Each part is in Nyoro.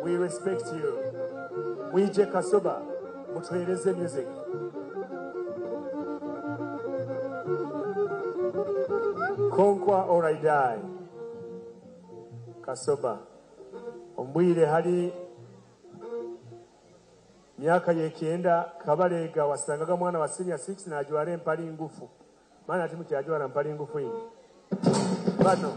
We respect you. Mwije Kasoba, mutuhereze music. Conquer or I die. Kasoba. Ombwire hari myaka yekyenda Kabalega wasangaga mwana wa senior 6 najwara empali ngufu. Maana ati mukyajwara mpali ngufu ino. Bano.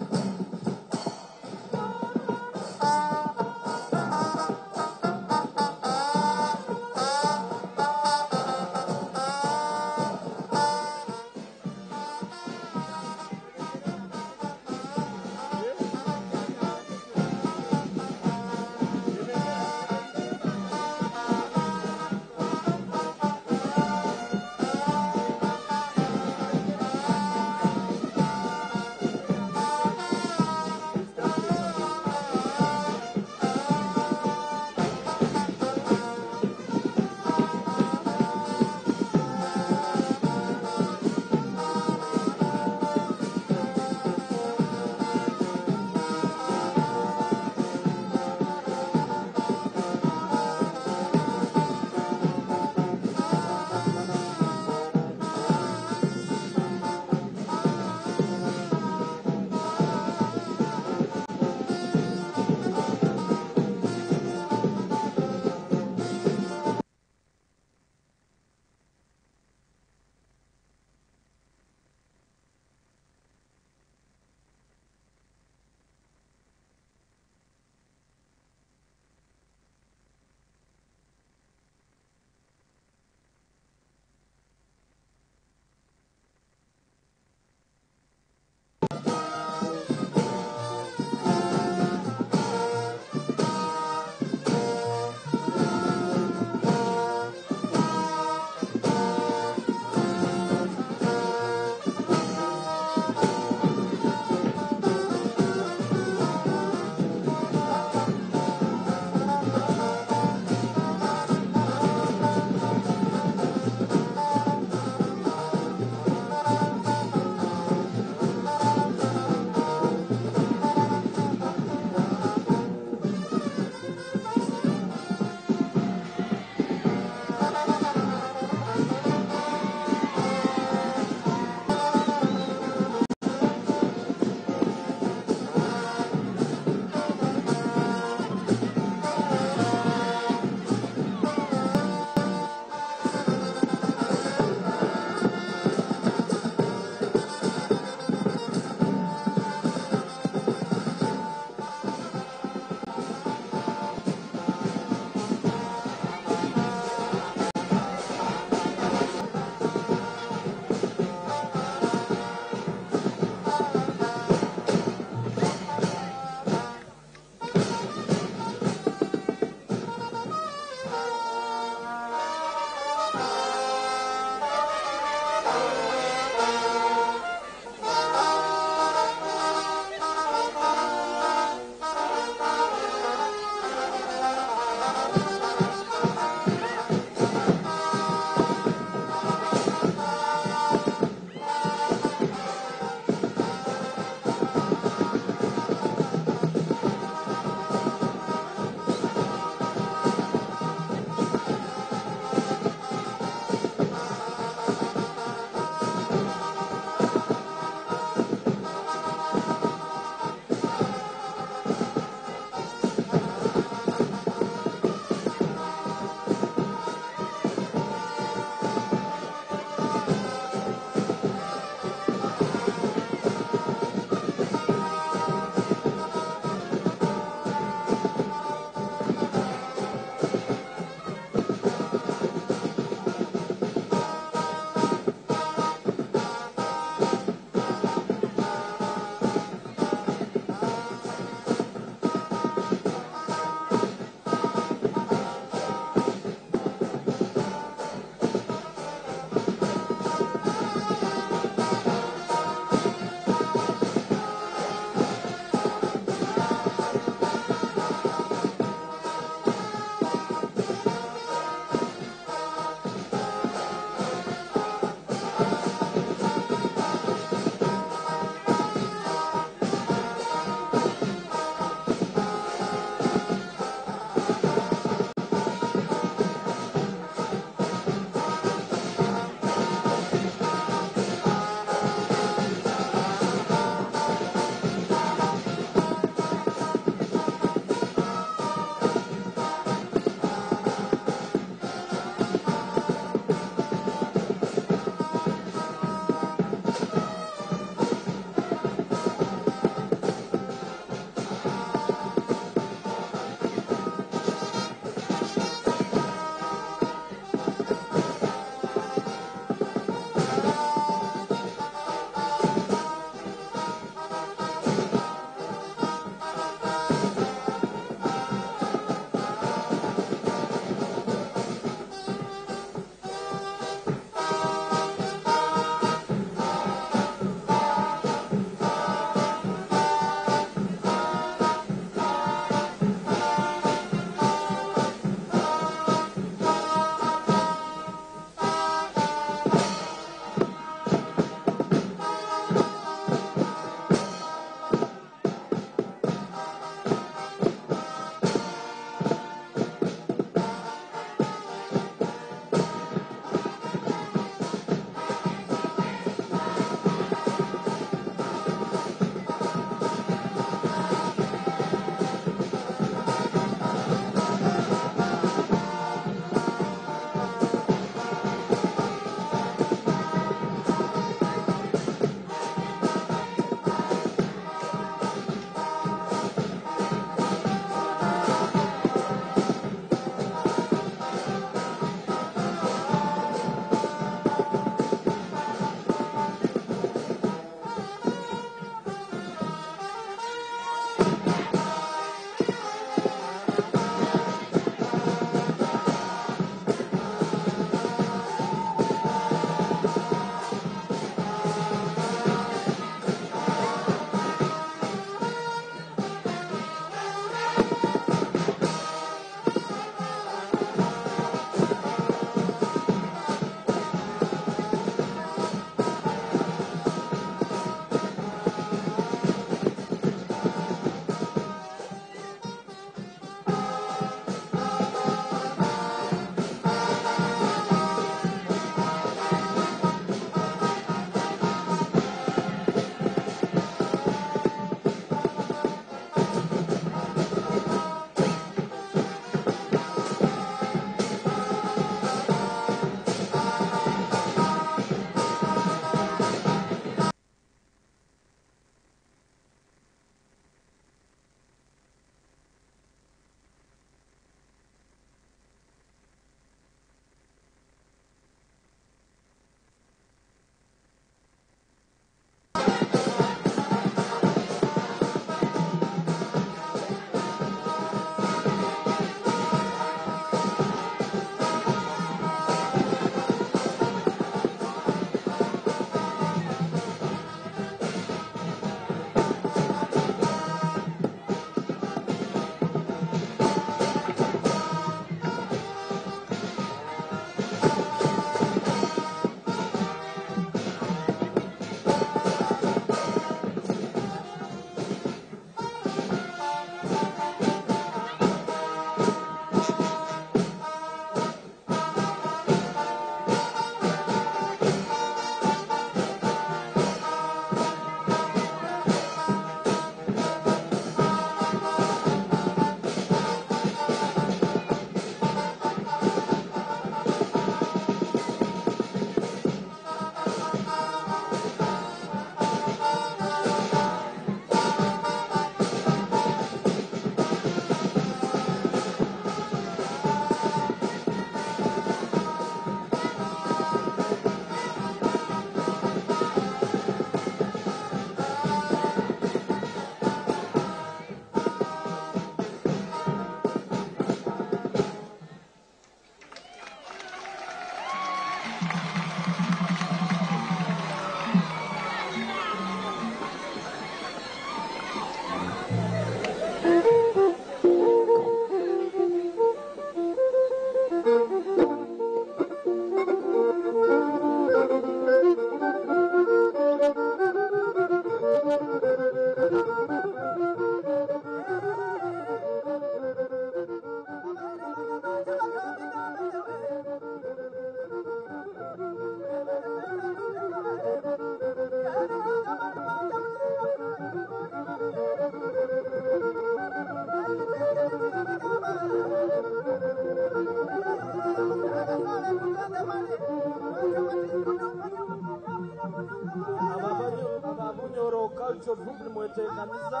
Nimwetekaniza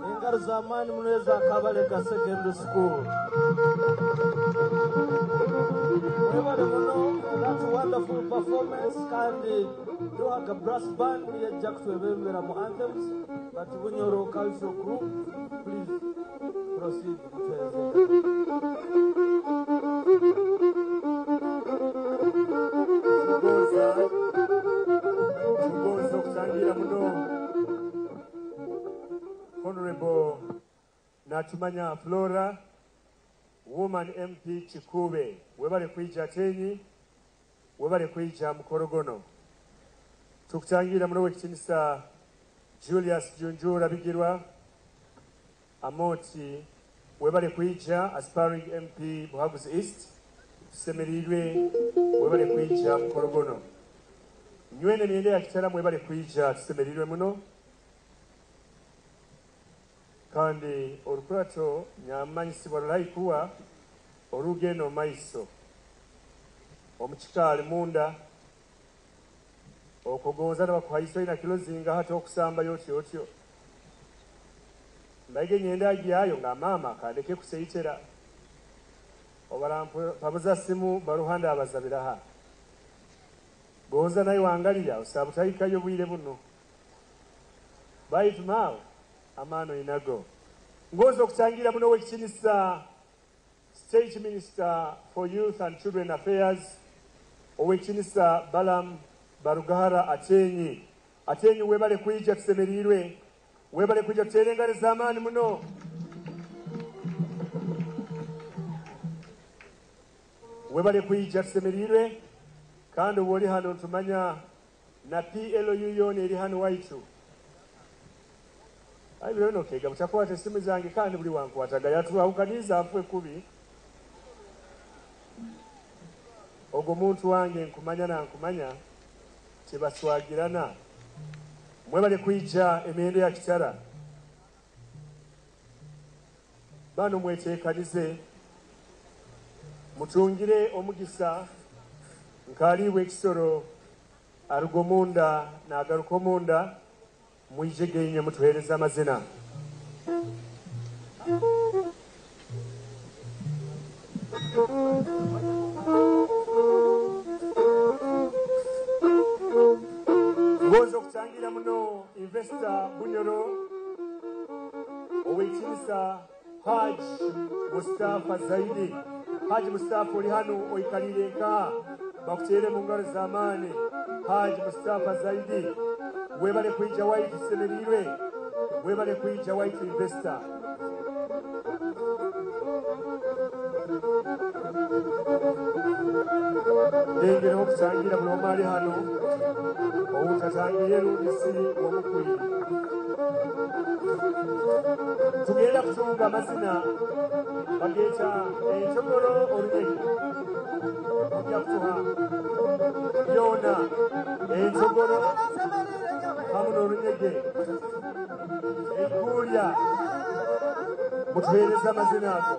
engaro z'amaani muno eza Kabalega Secondary School. Mwebale muno, that's wonderful performance. Kandi duhaga brass band yajja kutwebembera mu anthems, but Bunyoro Cultural Group, please proceed mutweze. Tugonza okutangira muno Honorable Natumanya Flora, Woman MP Kikube, webale kwija Tenyi, webale kwija mukorogono. Tukutangira muno w'ekitinisa Julius Junjura Bigirwa Amoti, webale kwija aspiring MP Buhaguzi East, tusemereirwe, webale kwija mukorogono. Nywene myende ya kitara mwebale kwija, tusemereirwe muno. Kandi orukurato nyamanyisibwa rurahikuwa orugendo maiso omukikaali munda okugonza nabakuhaiso ina kilo zinga hata okusamba yotyo otyo mbaige nyenda agyayo nga mama kandeke kuseitera obarampa simu baruhanda abazabiraha gonza nayo wangalira osabutaikayo bwire buno baitu mawe amano inago. Ngozo okutangira muno w'ekitinisa State Minister for Youth and Children Affairs ow'ekitinisa Balaam Barugahara Ateenyi. Ateenyi webale kwija, tusemereirwe, webale kwija, tutere engaro z'amaani muno. Webale kwija, tusemereirwe. Kandi oba oli hano ntumanya na PLU yoona eri hano waitu. Ayi bino kega mutakwata esimu zange kandi buli wankwataga yatwawukaniza nfwe kubi. Ogwo muntu wange nkumanya na nkumanya tebaswagirana. Mwebale kwija emiyendo ya kitara. Bano mweteekanize mutungire omugisa nkaliibwa ekisoro aruga omunda n'agaruka omunda mwijege mutuhereza amazina. Ngoza okutangira muno Investor Bunyoro ow'ekitinisa Haj Mustafa Zaidi. Haj Mustafa oli hano oikalire nka bakutere mu ngaro z'amaani. Haj Mustafa Zaidi, webale kwija waitu, tusemereirwe, webale kwija waitu Investor. Ndengereho okutangira buli omu ali hano owutatangiye rundisi w'omukwiri. Tugenda kutunga amazina bageeta enjogoro olunyege ojja kutuha byona enjogoro hamu n'olunyege enkuulya mutuheereze amazina ago.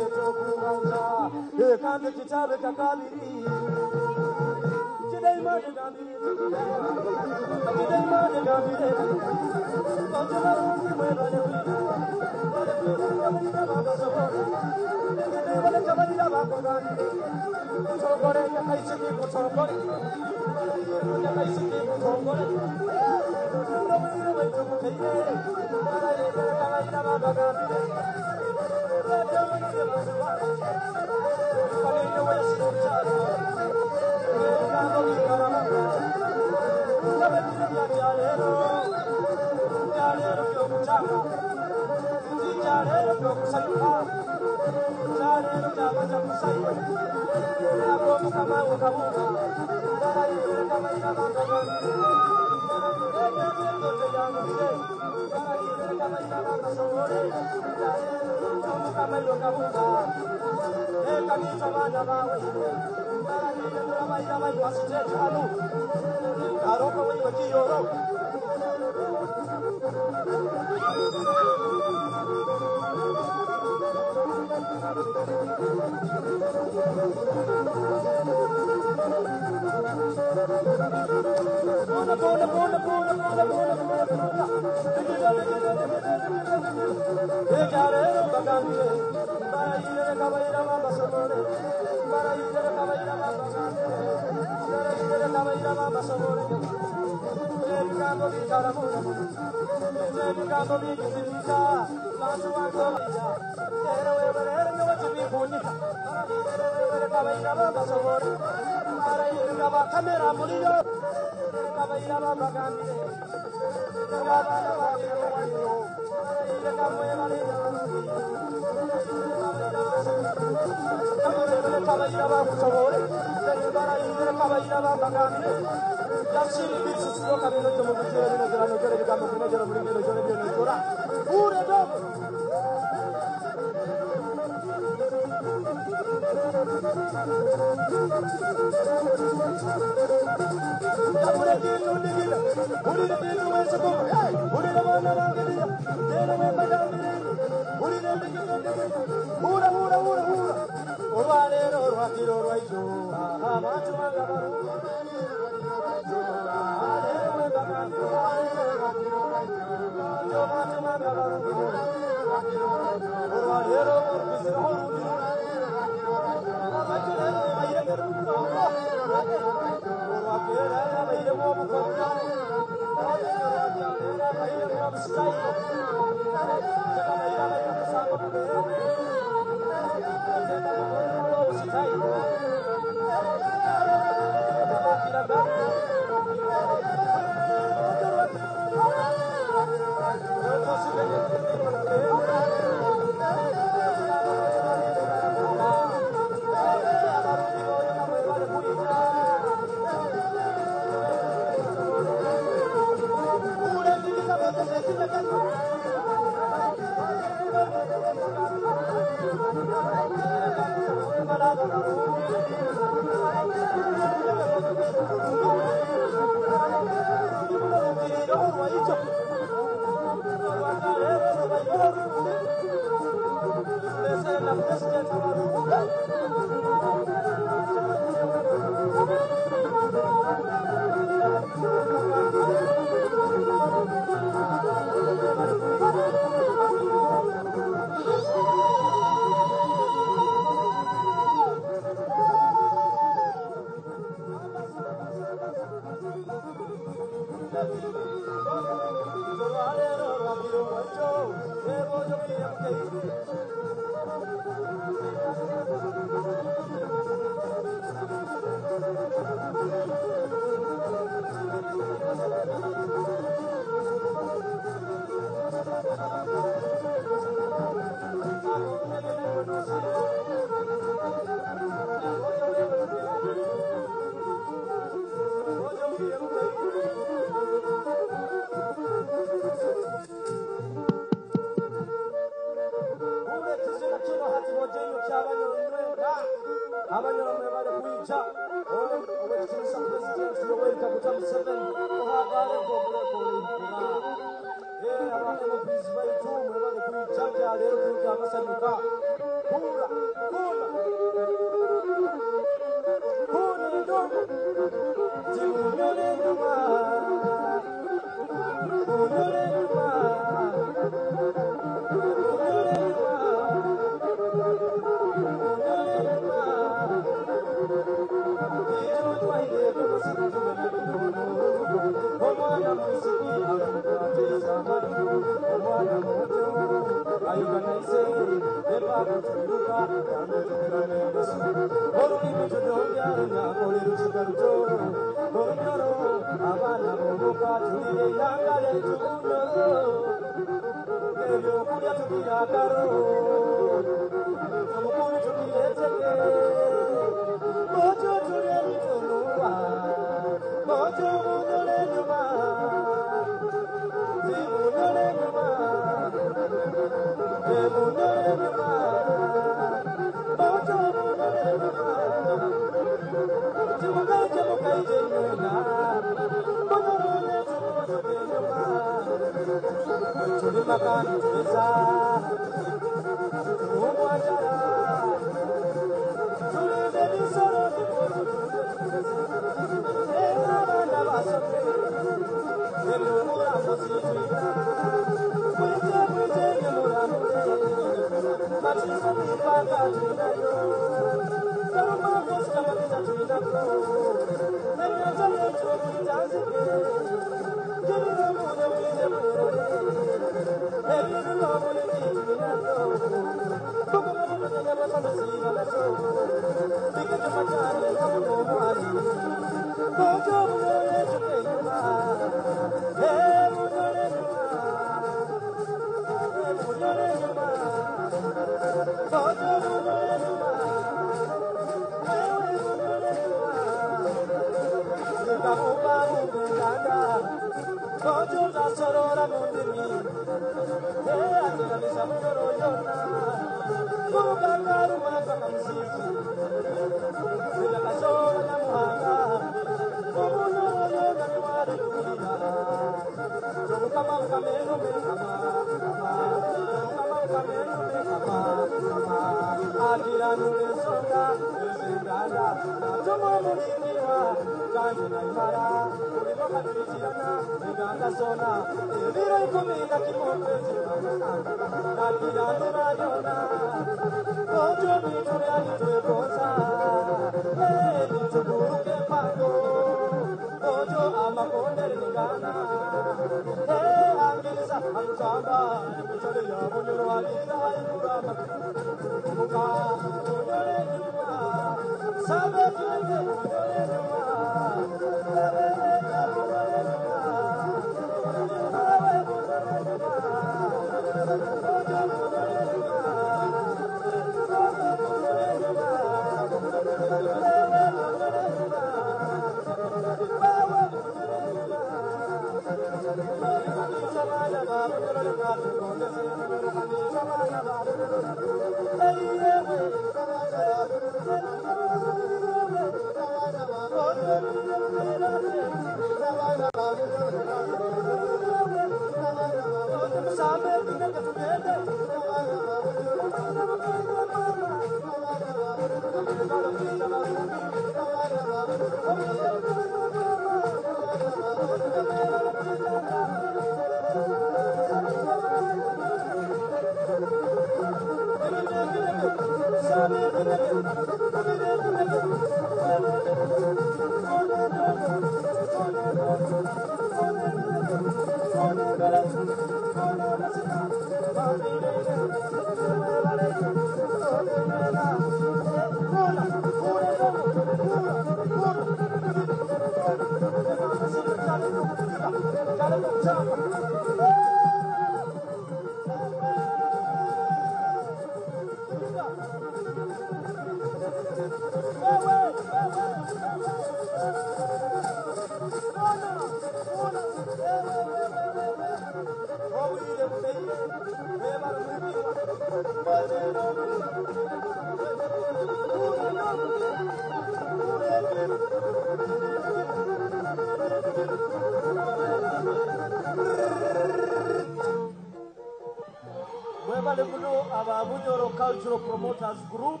Mwebale muno aba Bunyoro Cultural Promoters Group,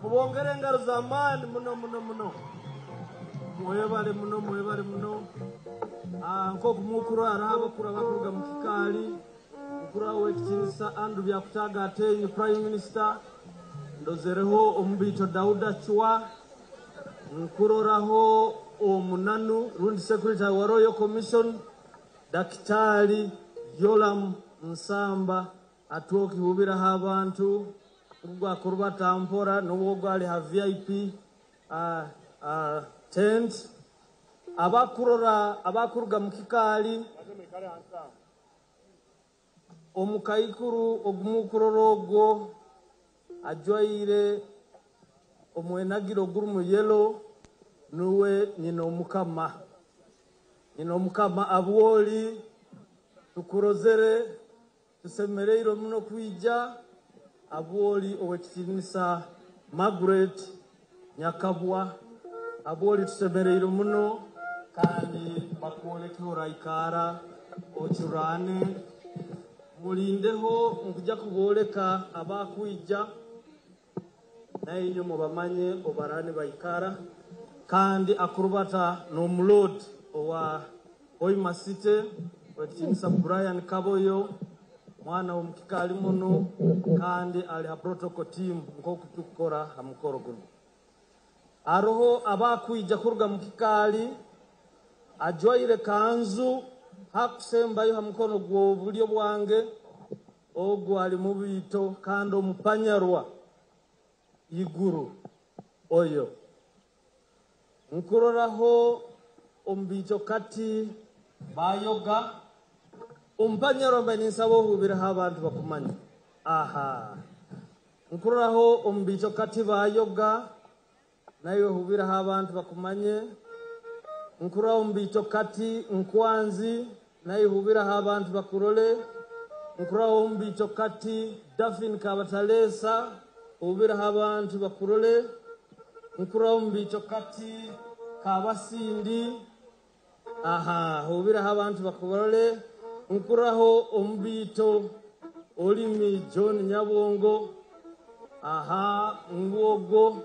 mubongere engaro z'amaani muno muno muno. Mwebale muno, mwebale muno. Nk'oku mukuru hariho abakuru abakuruga mu kikaali, mukuru w'ekitinisa Andrew Byakutaaga Ateenyi Prime Minister, ndozereho omubiito Dauda Chwa, nkuroraho omunanu rundi Secretary wa Royal Commission Daktari Yolam Nsamba atwokihubiraho abantu ogwakurubata mpora n'obwo gwali ha VIP tent. Abakurora abakuruga mu kikaali, omukaikuru ogumukurora ogwo ajwaire omwenagiro gurimu yellow nuwe nyina omukama. Nyina omukama abwoli tukurozere, tusemereire muno kwija. Abwoli owekitinisa Margaret Nyakabwa, abwoli tusemereire muno kandi bakwoleke oraikara ocurane mulindeho nkuja kuboleka abakwija naye mubamanye obarane baikara. Kandi akurubata n'omulord owa Hoima City wekitinisa Brian Kaboyo, mwana w'omukikaali muno kandi ali ha protocol team nk'oku tukukora ha mukoro guno. Aroho abakwija kuruga mu kikaali ajwaire kanzu hakusembayo ha mukono gw'obulyo bwange, ogwo ali mubiito kandi omupanyarwa iguru oyo. Nkuroraho omubiito kati bayoga ompanyarwa mba ninsaba ohubiraho abantu bakumanya. Aha, nkuroraho omubiito kati bayoga naye ohubiraho abantu bakumanye. Nkuroraho omubiito kati nkwanzi naye ohubiraho abantu bakurole. Nkuroraho omubiito kati Dafin Kabatalesa ohubiraho abantu bakurole. Nkuroraho omubiito kati Kabasindi, aha, ohubiraho abantu bakurole. Nkuroraho omubiito Olimi John Nyabongo, aha, ngwogo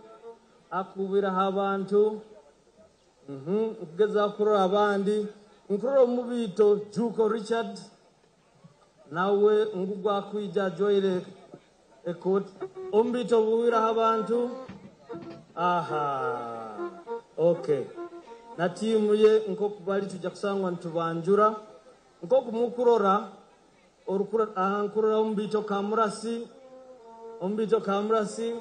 akubiraho abantu. Nkugeza kurora abandi. Nkurora omubiito Juko Richard nawe ngugwa kwija ajoire ekoti. Omubiito buwiraho abantu. Aha, okay. Na tiimu ye nkoku bali tujja kusangwa nitubanjura. Nkoku mukurora orukura, aha, nkurora omubiito Kamurasi, omubiito Kamurasi.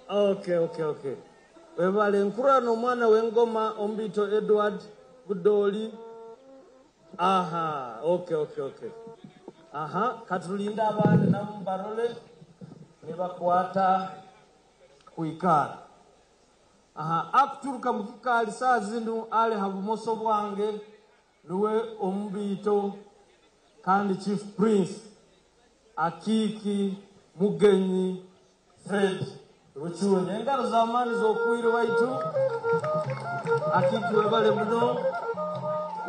Okay, okay, okay. Webale. Nkurora n'omwana w'engoma omubiito Edward Budoli. Aha, okay, okay, okay. Aha, katulinde abandi nabo barole nibakwata kwikara. Aha, akuturuka mu kikaali saa zino ali ha bumoso bwange niwe omubiito kandi Chief Prince Akiiki Mugenyi Fred Ruchunye. Engaro z'amaani z'okwire waitu Akiiki webale muno.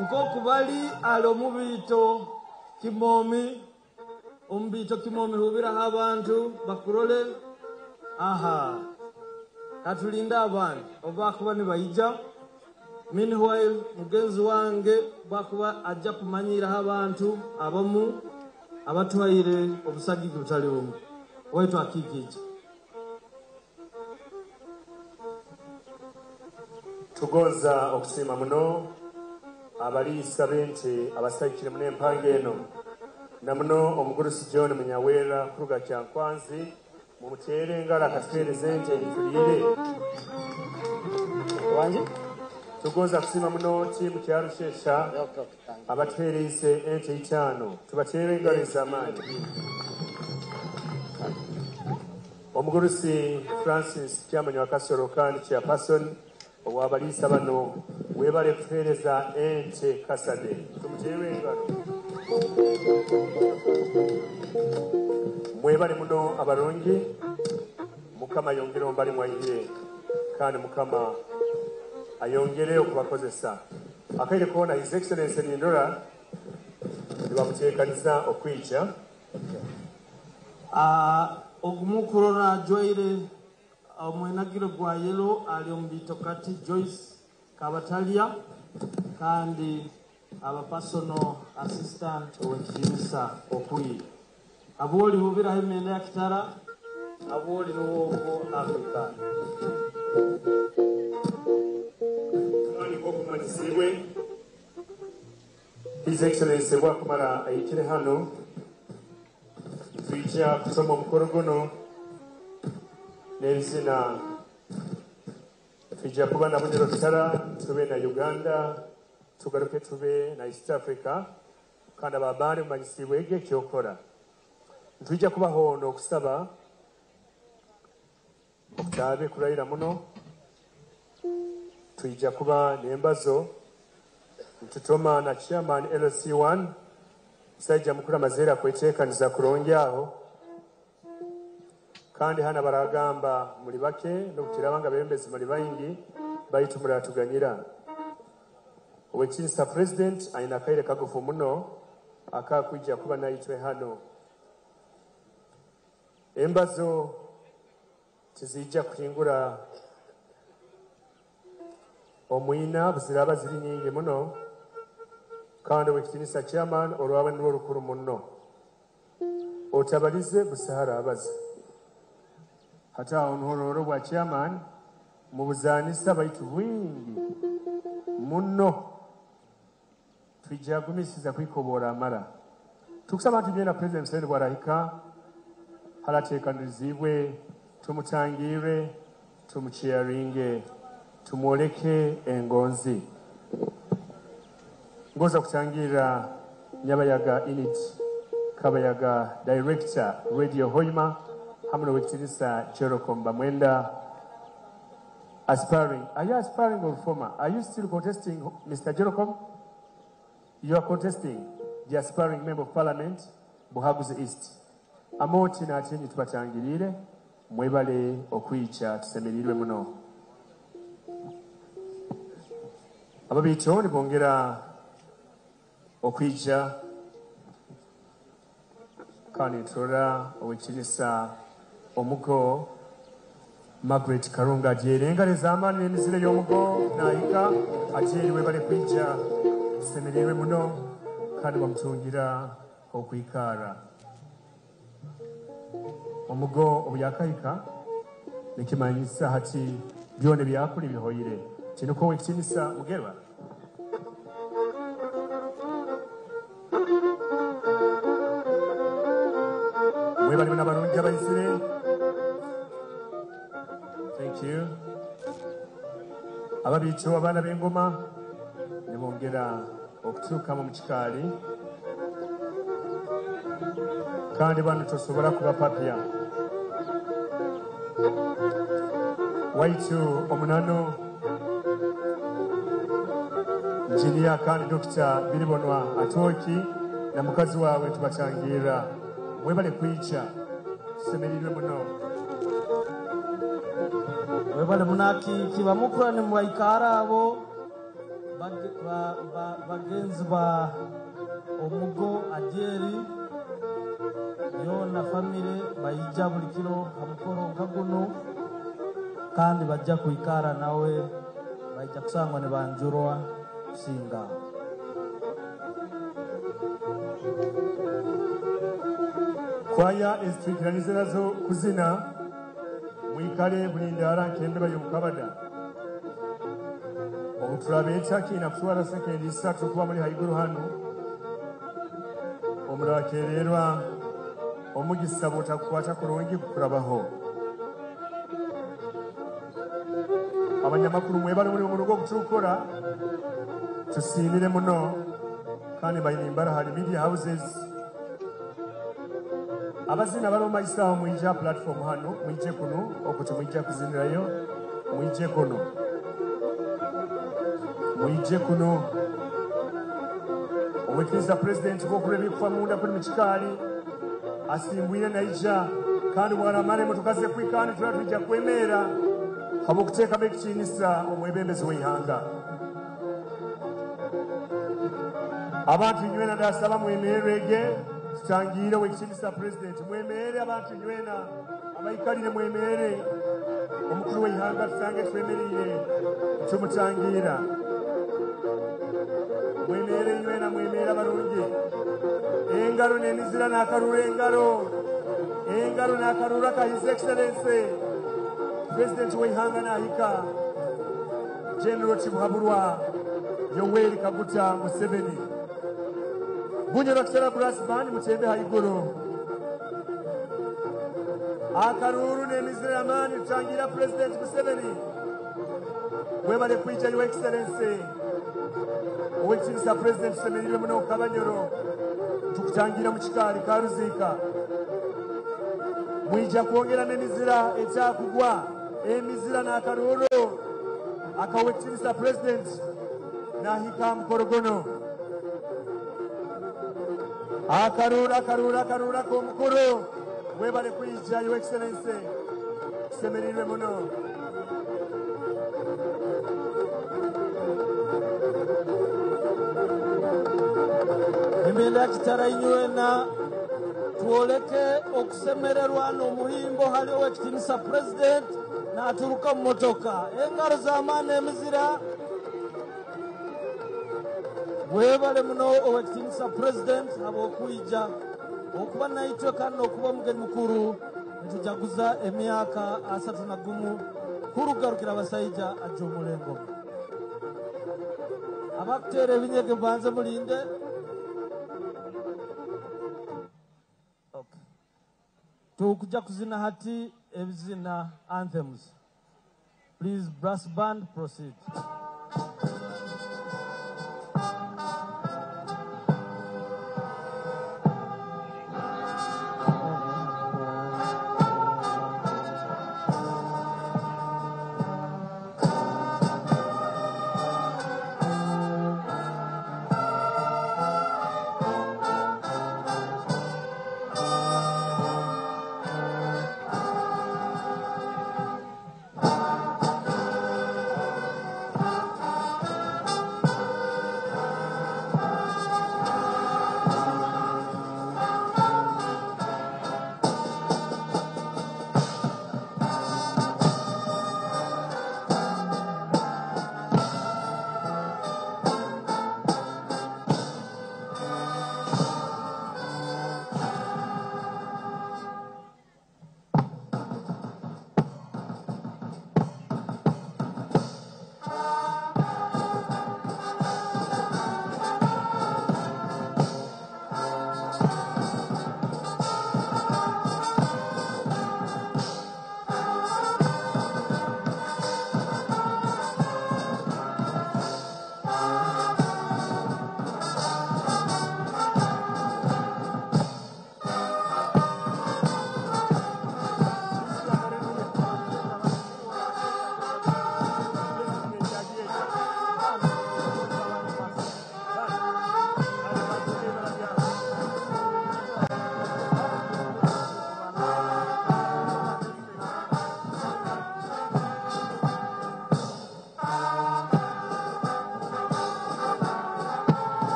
Nkoku bali ali omubiito Kimomi, omubiito Kimomi hubiraho abantu bakurole. Aha, katulinde abandi obakuba nibaija. Meanwhile mugenzi wange bakuba ajja kumanyiraho abantu abamu abatwaire obusagiki butali bumu. Waitu Akiiki. Tugonza okusiima muno abaliisa b'ente abasayikire muno empanga eno, na muno omugurusi John Munyawera kuruga Kyankwanzi. Mumuteere engalo akatuheereza ente tuliire. Wangi? Tugonza kusiima muno tiimu Kyarushesha Okay, thank you. abatuheereize ente 5. Tubateere engalo ez'amaanyi. Omugurusi Francis Kyamanya Kasoro kandi chairperson ow'abaliisa bano, webale kutuheereza ente Kasade. Tumuteere engalo. Mwebale muno abarungi, Mukama ayongere ombali mwaihire kandi Mukama ayongere okubakozesa. Akaire koona His Excellency Nindora nibamuteekaniza okwija. Ogumukurora ajwaire omwenagiro gwa yellow ali omu bitokati Joyce Kabatalya kandi aba personal assistant ow'ekitinisa okwi abwoli hubiraho emyenda ya kitara abwoli nuwogwo Africa. Kandi nk'okumanyisibwe His Excellency bwakumara ahikire hano, twija kusoma omukoro guno n'ebizina. Twija kuba na Bunyoro Kitara, tube na Uganda, tugaruke tube na East Africa, kandi ababandi mumanyisibwege ekyokora. Ntwija kubaho n'okusaba okutaabe kurayira muno. Twija kuba n'embazo ntutoma na chairman LC1 Saija mukuru amazeera kweteekaniza kurungi aho. Kandi hano baragamba muri bake n'obukiraba nga bembezi muri baingi baitu muratuganyira. Owekinisa president aina akaire kagufu muno akakwija kuba naitwe hano. Embazo tizijja kuhingura omwina buziraba ziri nyingi muno, kandi owekitinisa chairman olwawe nirwo rukuru muno. Otabalize busahara abaza. Hata aho nhororo bwa chairman mubuzanisa baitu bwingi muno. Twija gumisiza kwikobora amara. Tukusaba nti byena President Museveni bwarahika harateekanirizibwe, tumutangire, tumucheeringe, tumwoleke engonzi. Ngoza kutangira Nyabayaga Init Kabayaga Director Radio Hoima hamwe n'owekitinisa Jericho Bamwenda aspiring. Are you aspiring or former? Are you still contesting, Mr. Jericho? You are contesting the aspiring member of parliament, Buhaguzi East. Amoti na atenyi tubatangirire, mwebale okwicha tusemerirwe muno. Ababito nibongera okwija kandi ntura owekinisa omugo Margaret Karunga agyere engalo ez'amaani n'emizire y'omugo nahika agyere webale kwija tusemerirwe muno kandi bamutungira okwikara. Omugo obuyakahika nikimanyisa hati byona byakuli bihoyire. Kinuko owekitinisa Mugerwa. Mwebale n'abalungi abayisire. Thank you. Ababiito abaana b'engoma nibongera okutuukamu mu kikaali, kandi bano tosobola kubapapya. Waitu omunano Injinia kandi Dr. Biribonwa Atooki na mukazi wawe tubatangira. Mwebale kwica tusemerirwe muno. Webale munaki kibamukura ni mwaikara abo bagenzi ba omugo Adyeri yo na famire bayija buli kiro hamukoro nka guno, kandi bajja kuikara nawe bajja kusangwa ne banjurwa kusinga. Kwaya ezitwikiranize nazo kuzina mwikale bulindala nkembe bayomukabada. Obutulabeeta kiina kutwala sekendi 3 kuba muli haiguru hano. Omulakeererwa Omugisa bw'otakukwata kurungi kukurabaho. Abanyamakuru mwebale muri omurugo okutukora, tusiimire muno kandi baine hari media houses. Abazina bali omu maiso aho, mwije ha platform hano, mwije kuno, okwo temwijja kuzinirayo, mwije kuno. Mwije kuno. Owekitiinisa Pulezidenti bw'okulaba ebikufa munda kuli mu kikaali, asimbwire naija, kandi bw'aramara emotoka ze kwikaani tuba twijja kwemeera habw'okuteekamu ekitiinisa omwebembezi w'eihanga. Abantu nywena ndasaba mwemerege, tutangiire owekitiinisa Pulezidenti. Mwemere abantu nywena, abaikalire mwemere. Omukuru w'eihanga tusange twemereire, tumutangiira. Mwemere nywena, mwemere abarungi. Engaro n'emizira n'akarura engaro. Engaro n'akarura ka His Excellency President w'eihanga n'ahika, General Tibuhaburwa Yoweri Kaguta Museveni. Bunyoro Kisera Brass Band mutembe haiguru. Akaruru n'emizira y'amaani tutangira President Museveni. Webale kwija Your Excellency. Owekitiinisa President tusemereirwe muno Kabanyoro. Tukutangira mu kikaali Karuziika. Mwija kwongeramu emizira ekyakugwa, emizira n'akaruru akawekitiinisa President n'ahika mukorogono. Akaruru, akaruru, akaruru ak'omukuru. Webale kwija Your Excellency, tusemereirwe muno. Embeera kitara inywena twoleke okusemererwa n'omuhimbo hali owekitiinisa President n'aturuka mu motoka. Engaro z'amaani emizira. Webale muno owekitiinisa President habw'okwija okuba naitwe kandi n'okuba omugenyi mukuru. Nitujaguza emyaka 31 kurugarukira abasaija ajja omulengo. Abakuteera ebinyege mbanze mulinde. Tukuja kuzina hati ebizina anthems. Please, brass band, proceed.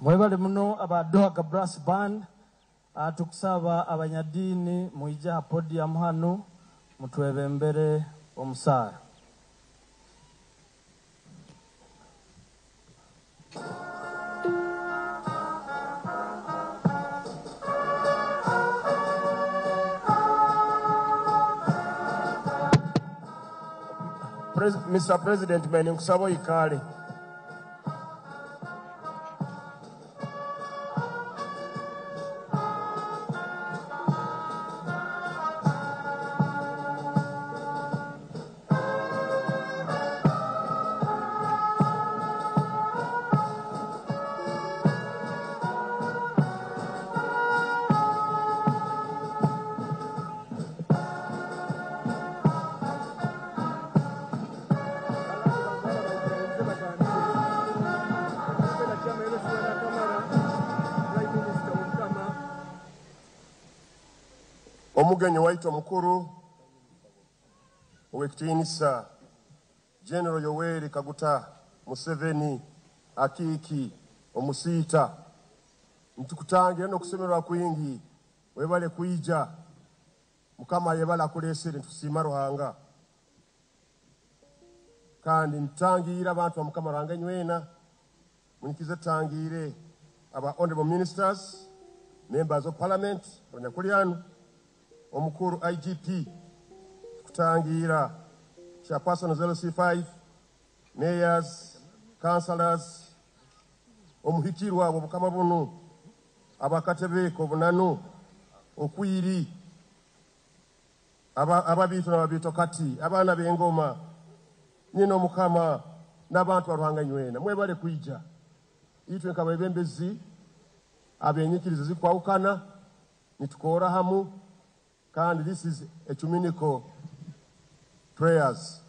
Mwebale muno aba Duhaga Brass Band. Tukusaba abanyadiini mwije ha podium hanu mutwebembere omusaara. Mr. President, mene nkusaba oikale. Omugenyi waitu omukuru ow'ekitiinisa General Yoweri Kaguta Museveni Akiiki omusiita, nitukutangira n'okusemererwa kwingi, webale kwija. Mukama yebale akuleesere, nitusiima Ruhanga. Kandi nitutangiire abantu ba Mukama Ruhanga nywena, munyikize tutangiire aba honorable ministers, members of parliament, abanyakuli hanu, omukuru IGP, kutangira chairperson LC5, mayors, councillors, omuhikirwa abo Bukama bunu, abakatebe k'obunanu, okwiri, ababiito n'ababiito kati, abaana b'engoma, nyina Omukama n'abantu ba Ruhanga nywena, mwebale kwija. Itwe nk'abebembezi abenyikiriza zikwawukana, nitukora hamu, kandi this is ecumenical prayers.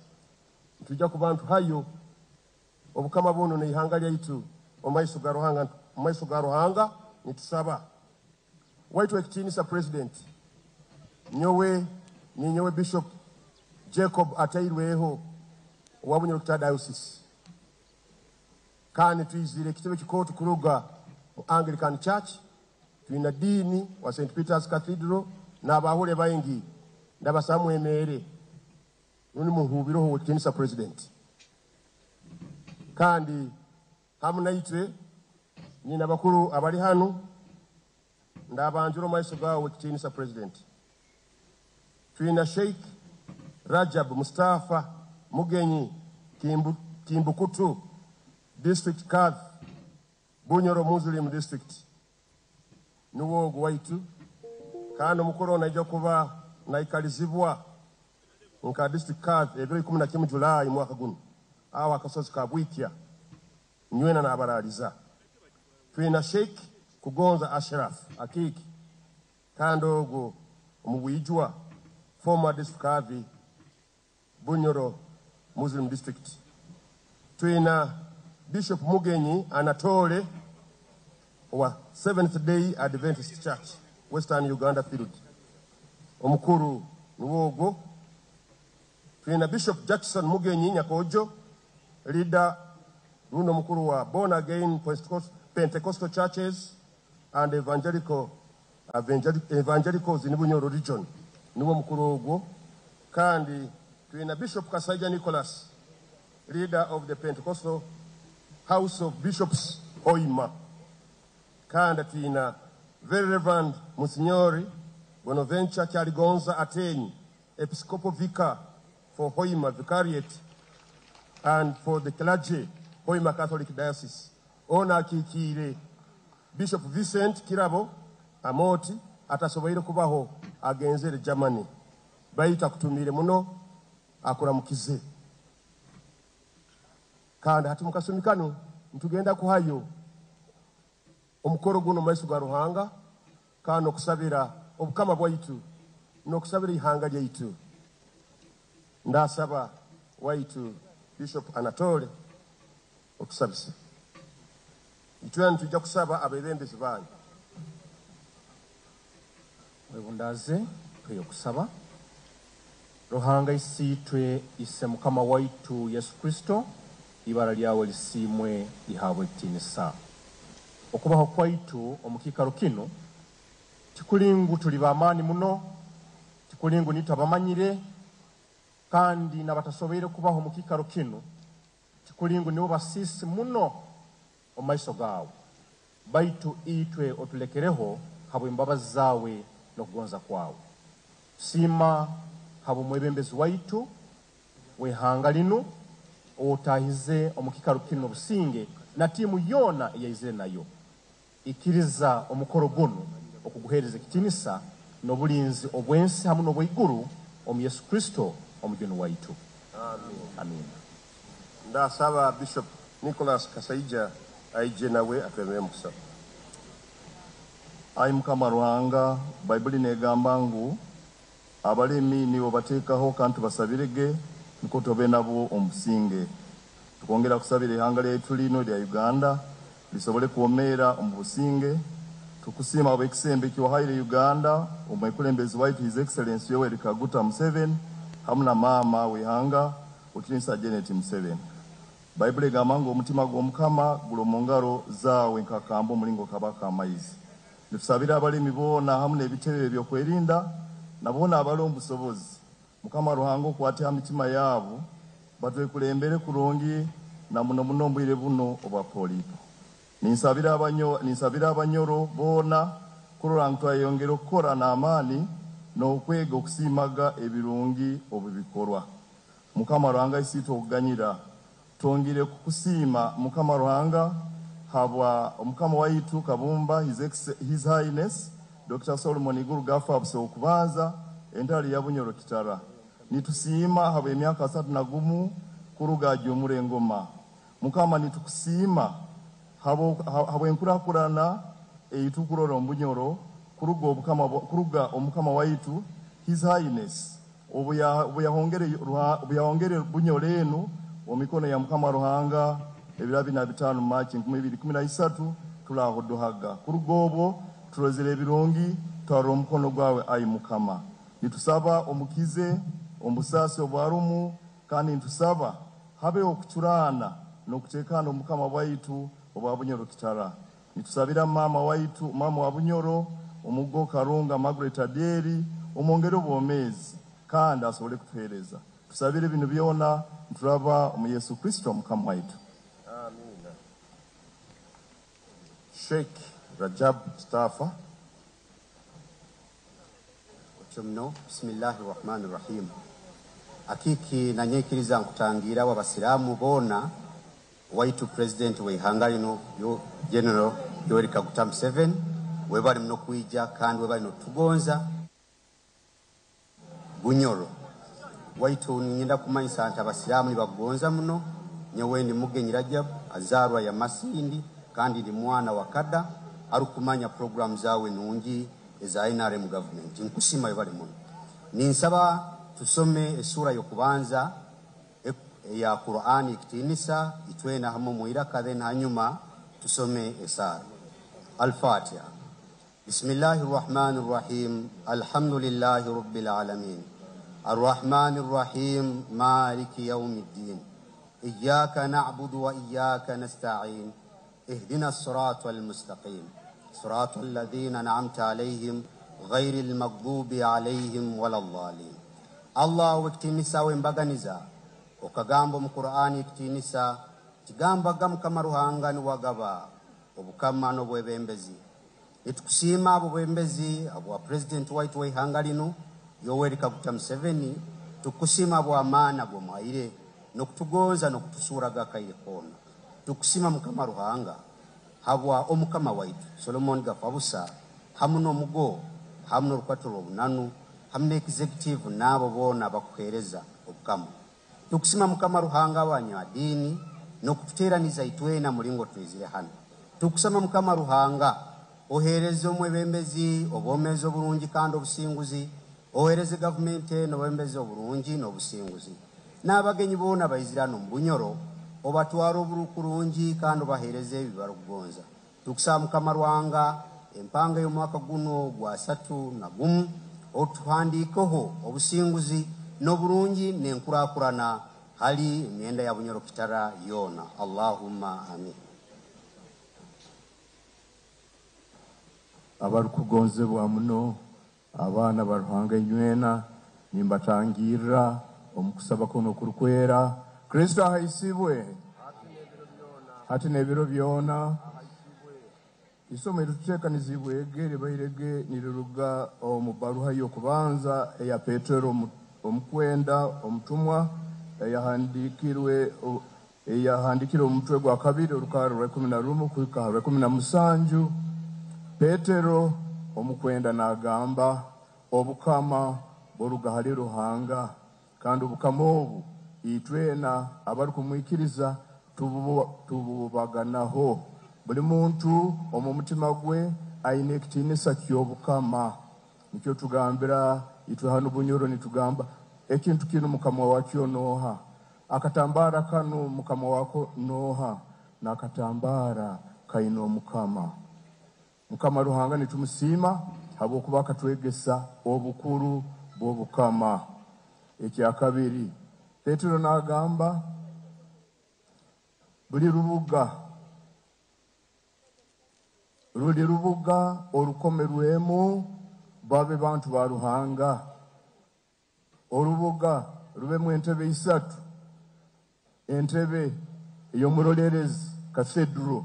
Nitujja kuba ntuhayo obukama buno n'eihanga lyaitu omu maiso ga Ruhanga, omu maiso ga Ruhanga nitusaba. Waitu ekitiinisa President, nyowe ninyowe Bishop Jacob Atairweho owa Bunyoro Diocese. Kandi twizire ekitebe kikooto kuruga mu Anglican Church, twina diini wa St. Peter's Cathedral n'abahule baingi ndabasaba mwemere nuni muhubireho ekitiinisa President. Kandi hamu naitwe nyina bakuru abali hanu ndabanjura omu maiso gaawe ekitiinisa President. Twina Sheikh Rajab Mustafa Mugenyi Kimbukutu District Kadhi Bunyoro Muslim District niwo ogu waitu. Kandi omukuru ono naija kuba naikalizibwa nka District Kadhi ebiro 11 Julai mwaka guno aho akasozi ka Bwikya nywena n'abaraliza. Twina Sheikh Kugonza Ashraf Akiki kandi ogwo omubwijwa former District Kadhi Bunyoro Muslim District. Twina Bishop Mugenyi Anatole wa Seventh Day Adventist Church Western Uganda Field, omukuru niwogwo. Twina Bishop Jackson Mugenyi Nyakojo, leader runo mukuru wa Born Again Pentecostal Churches and Evangelicals in Bunyoro Region, niwo mukuru ogwo. Kandi twina Bishop Kasaija Nicholas, leader of the Pentecostal House of Bishops Hoima. Kandi twina Very Reverend Monsignori Bonaventure Kyaligonza Atenyi, Episcopal Vicar for Hoima Vicariate and for the clergy, Hoima Catholic Diocese. Ona akikiire Bishop Vincent Kirabo Amoti atasoboire kubaho agenzere Germany. Baitu akutumire muno akuramukize. Kandi hati mukasumi kano ntugenda kuhayo omukoro guno maiso ga Ruhanga kandi okusabira obukama bwaitu n'okusabira ihanga lyaitu. Ndasaba waitu Bishop Anatole okusabisa. Itwe nitujja kusaba abebembezi banyu. Webundaze tuye kusaba. Ruhanga isiitwe ise Mukama waitu Yesu Kristo, ibara lyawe lisimwe lihabwe ekitiinisa. Okubaho kwaitu omu kiikaro kinu tikuli ngu tuli b'amaani muno, tikuli ngu nitwe abamanyire, kandi n'abatasoboire kubaho omu kiikaro kinu tikuli ngu nibo basiisi muno omu maiso gaawe, baitu itwe otulekereho habw'embabazi zaawe n'okugonza kwawe. Tusiima habw'omwebembezi waitu w'ihanga linu ow'otaahize omu kiikaro kinu n'obusinge na tiimu yoona eyaizire nayo. Ikiriza omukoro gunu okuguheereza ekitiinisa n'obulinzi obw'ensi hamu n'obw'iguru omu Yesu Kristo omujuni waitu. Amiina. Ndasaba Bishop Nicholas Kasaija aije nawe atwemere mu kusaba. Ai Mukama Ruhanga, Baibuli negamba ngu abalemi nibo bateekaho kandi tubasabirege nukwo tobe nabo omu businge. Tukongera kusabira ihanga lyaitu lino erya Uganda lisobole kwomeera omu businge. Tukusiima habw'ekisembo eki wahaire Uganda omwekulembezi waitu His Excellency Yoweri Kaguta Museveni hamu na maama w'ihanga Otirinsa Janet Museveni. Baibuli egamba ngu omutima gw'Omukama guli omu ngaro zaawe nkakamba omulingo kabaka amaizi. Nitusabira abalemi boona hamu n'ebitebe ebyokwerinda na boona abali omu busobozi. Mukama Ruhanga okwate ha mitima yaabo batwekulembere kurungi na muno muno omu bwire buno obwa polipo. Ninsabira abanyoro boona kurora ngu twayongera okukora n'amaani n'okwega okusiimaga ebirungi obu bikorwa. Mukama Ruhanga isiitwe okuganyira, twongere kukusiima Mukama Ruhanga habwa Omukama waitu Kabumba His Highness Dr. Solomon Iguru Gafa Okubanza entale ya Bunyoro Kitara. Nitusiima habw'emyaka 31 kuruga ajumura engoma. Mukama, nitukusiima habw'enkurakurana eitukurora omu Bunyoro kuruga omukama waitu His Highness obu yahongere Bunyoro enu omu mikono ya Mukama Ruhanga ebiro 45 Machi 2013. Turaho duhaga kuruga obwo turozere ebirungi, twarora omukono gwawe. Ai Mukama, nitusaba omukize omubusaasi obwarumu, kandi nitusaba habeho okucuraana n'okuteekana omukama bwaitu obwa Bunyoro Kitara. Nitusabira maama waitu, maama wa Bunyoro, omugo Karunga Margaret Adyeri, omwongere obwomeezi kandi asobole kutuheereza. Tusabire binu byona nituraba omu Yesu Kristo Mukama waitu. Amina. Sheikh Rajab Stafa. Otyo muno. Bisimillahi rahmani rahim. Akiki nanyekiriza nkutangira abasiraamu boona waitu president w'ihanga lino yo General Yoweri Kaguta Museveni, webali muno kwija kandi webali notugonza Bunyoro waitu. Ninyenda kumanyisa nti abasiraamu nibakugonza muno. Nyowe ndi Mugenyi Rajab, azaarwa ya Masindi, kandi ndi mwana wa kada arukumanya programu zawe nungi eza NRM government. Nkusima, webale muno. Ninsaba tusome esura y'okubanza eya Qur'ani ekitiinisa itwena hamu mwiraka, then hanyuma tusome esaara Alfatiha. Bismillahi rrahmani rrahim. Alhamdulillahi rabbil alamin, arrahmani rrahim, maliki yaumi ddin, iyaka na'budu wa iyaka nasta'in, ihdina الصراط المستقيم، صراط الذين أنعمت عليهم غير المغضوب عليهم ولا الضالين. Allah wekitiinisa wembaganiza, okagamba omu Qur'ani ekitiinisa tigambaga Mukama Ruhanga niwagaba obukama n'obwebembezi. Nitukusiima obwebembezi obwa pulezidenti waitu w'ihanga linu Yoweri Kaguta Museveni. Tukusiima bw'amaani ag'omuhaire n'okutugonza n'okutusuuraga akaire koona. Tukusiima Mukama Ruhanga habwa omukama waitu Solomon Gafabusa hamu n'omugo hamu n'orukwato rw'obunanu hamu n'executive n'abo boona abakuheereza obukama. Tukusima Mukama Ruhanga abanyadiini n'okututeeraniza itwena mulingo twizire hano. Tukusaba Mukama Ruhanga oheereze omwebembezi obwomeezi oburungi kandi obusinguzi, oheereze gavumenti eno obwebembezi oburungi n'obusinguzi, n'abagenyi boona baizire hano omu Bunyoro obatware oburukurungi kandi obaheereze ebi barukugonza. Tukusaba Mukama Ruhanga empanga y'omwaka guno gwa 31 otuhandiikeho obusinguzi n'oburungi n'enkurakurana hali emyenda ya Bunyoro Kitara yoona. Allahumma amin. Abarukugonzebwa muno, abaana ba Ruhanga inywena, nimbatangirra omu kusaba kuno okurukwera. Kristo ahaisibwe hati n'ebiro byona. Isomo erituteekanizibwege libairege niriruga omu baruha y'okubanza eya Petero omukwenda omutumwa eyahandikire omutwe gwa kabiri orukarra rwa 11 kuhika ha rwa 17. Petero omukwenda n'agamba obukama buruga hali Ruhanga, kandi obukama obu itwena abarukumwikiriza tububaganaho. Buli muntu omu mutima gwe aine ekitiinisa ky'obukama. Nikyo tugambira itwe hanu Bunyoro, nitugamba ekintu kinu mukama wakyo nooha, akatambara kanu mukama wako nooha, n'akatambara kaine omukama. Mukama Ruhanga nitumusiima habwokuba akatwegesa obukuru bw'obukama. Ekyakabiri, Petero n'agamba buli rubuga ruli rubuga orukomerwemu babe bantu ba Ruhanga. Orubuga rubemu entebe isatu, entebe ey'omurolerezi cathedral,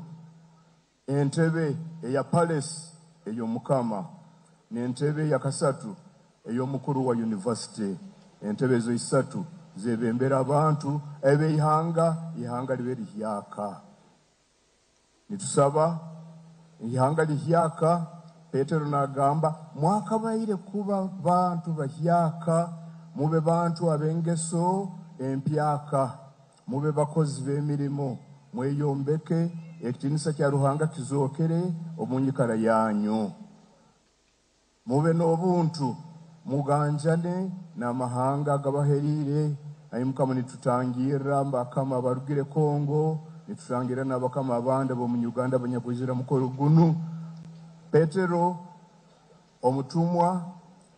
entebe eya palace ey'omukama, n'entebe ya kasatu ey'omukuru wa university. Entebe ezo isatu zebembera abantu eb'eihanga, ihanga libe lihyaka. Nitusaba ihanga lihyaka. Petero n'agamba mwakabaire kuba bantu bahyaka, mube bantu ab'engeso empyaka, mube bakozi b'emirimo, mweyombeke, ekitiinisa kya Ruhanga kizookere omu nyikara yanyu. Mube n'obuntu, muganjane n'amahanga agabaheriire. Ayi Mukama, nitutangirra mbakama abarugire Kongo, nitutangirra n'abakama abandi ab'omu Uganda abanyakwizira mukoro gunu. Petero omutumwa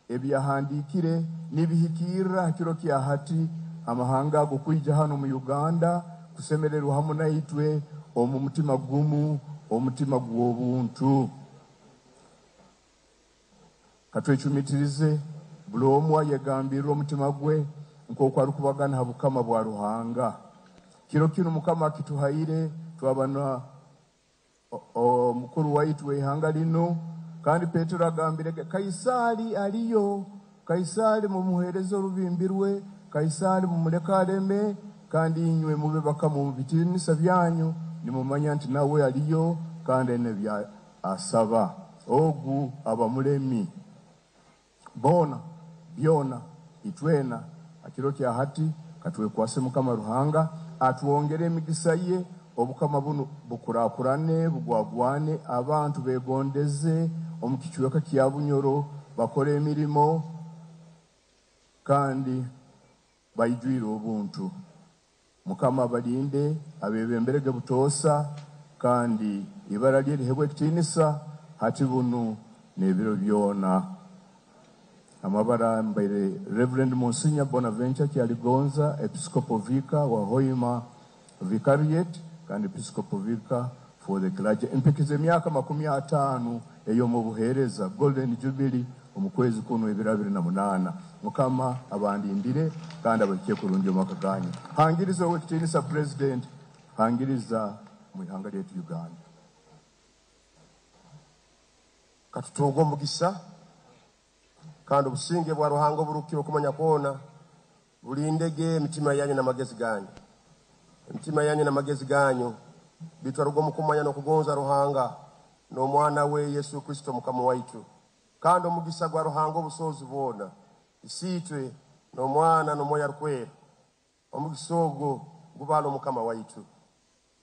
ebyahandiikire nibihikirra ha kiro kya hati, amahanga ago kwija hano mu Uganda kusemererwa hamu naitwe omu mutima gumu, omutima gw'obuntu. Katwecumitirize buli omu ayegambirra omutima gwe nk'oku arukubagana ha bukama bwa Ruhanga. Kiro kinu Mukama akituhaire twaba na omukuru waitu w'ihanga linu, kandi Petero agambire Kaisari aliyo, Kaisari mumuhereze orubimbi rwe, Kaisari mumuleke aleme, kandi inywe mube bakama omu bitiinisa byanyu, nimumanya nti nawe aliyo kandi aine ebya asaba. Ogu aba mulemi boona byona itwena. Akiro kya hati katwekwase Mukama Ruhanga atwongere emigisa ye, obukama bunu bukurakurane, bugwagwane, abantu begondeze omu kicweka kya Bunyoro, bakore emirimo kandi baijwire obuntu. Mukama abalinde, abebemberege butoosa, kandi ibara lye lihebwe ekitiinisa hati bunu n'ebiro byona. Amabara mbaire Reverend Monsignor Bonaventure Kyaligonza, Episcopal Vicar wa Hoima Vicariate kandi Episcopal Vicar for the clergy. Mpikiza emyaka 50 ey'omu buheereza, Golden Jubilee, omu kwezi kuno ebiro 28. Mukama abandindire kandi abahike kurungi omwaka ganyu. Hangiriza owekitiinisa President, hangiriza mu ihanga lyaitu Uganda. Katutunga omugisa kandi obusinge bwa Ruhanga oburukira okumanya kwona bulindege emitima yanyu n'amagezi ganyu. Emitima yanyu n'amagezi ganyu bitwaruga omu kumanya n'okugonza Ruhanga n'omwana we Yesu Kristo Mukama waitu. Kandi omugisa gwa Ruhanga obusobozi bwona, Isiitwe n'Omwana n'Omwoyo Arukwera, omugisa ogwo gubale Omukama waitu,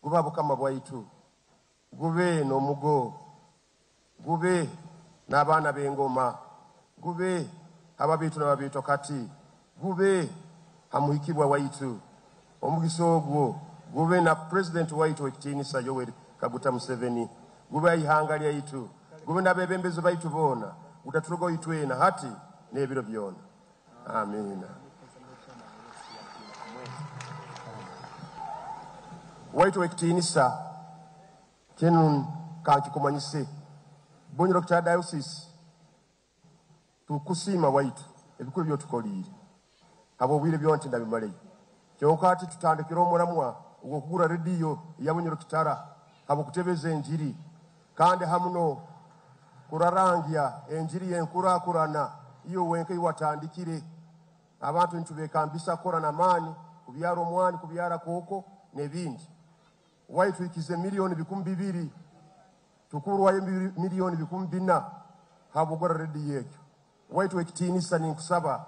guba bukama bwaitu, gube n'omugo, gube n'abaana b'engoma, gube ababiitu n'ababiito kati, gube hamuhikibwa waitu. Omugisa ogwo gube na President waitu w'ekitiinisa Yoweri Kaguta Museveni, gube ihanga lyaitu, gube n'abebembezi baitu boona, gutaturugaho itwena hati n'ebiro byona. Amiina. Waitu w'ekitiinisa, kinu kankikumanyise. Bunyoro Kitara Diocese, tukusiima waitu ebikuru byotukoliire habwobwire byona tindabimaleyo. Kyonka ati tutandikire omuramwa ogw'okugura rediyo ya Bunyoro Kitara habw'okutebeza enjiri, kandi hamuno kurarangya enjiri y'enkurakurana iyo wenka iwatandikire. Abantu nitubekambisa kukora n'amaani, kubyara omwani, kubyara kooko n'ebindi. Waitu ikize 2,000,000, tukurwayo 4,000,000 habw'okugura rediyo ekyo. Waitu ekitiinisa ninkusaba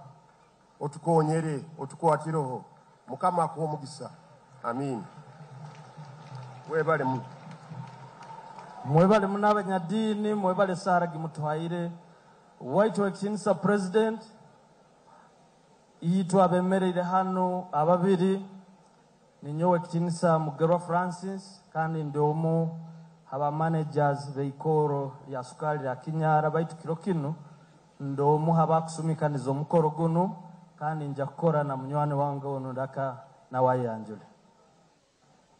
otukonyere, otukwatireho. Mukama akuhe omugisa. Amin. Webale muno. Mwebale muno abanyadiini, mwebale saara gimutuhaire. Waitu ekitiinisa President, itwe abemereire hano ababiri, ninyowe ekitiinisa Mugerwa Francis, kandi ndi omu aba managers b'eikoro lya sukari lya Kinyara, baitu kiro kinu ndi omu abakusumikaniza omukoro gunu, kandi nja kukora na munywani wange onu ndaka nawe ayanjule.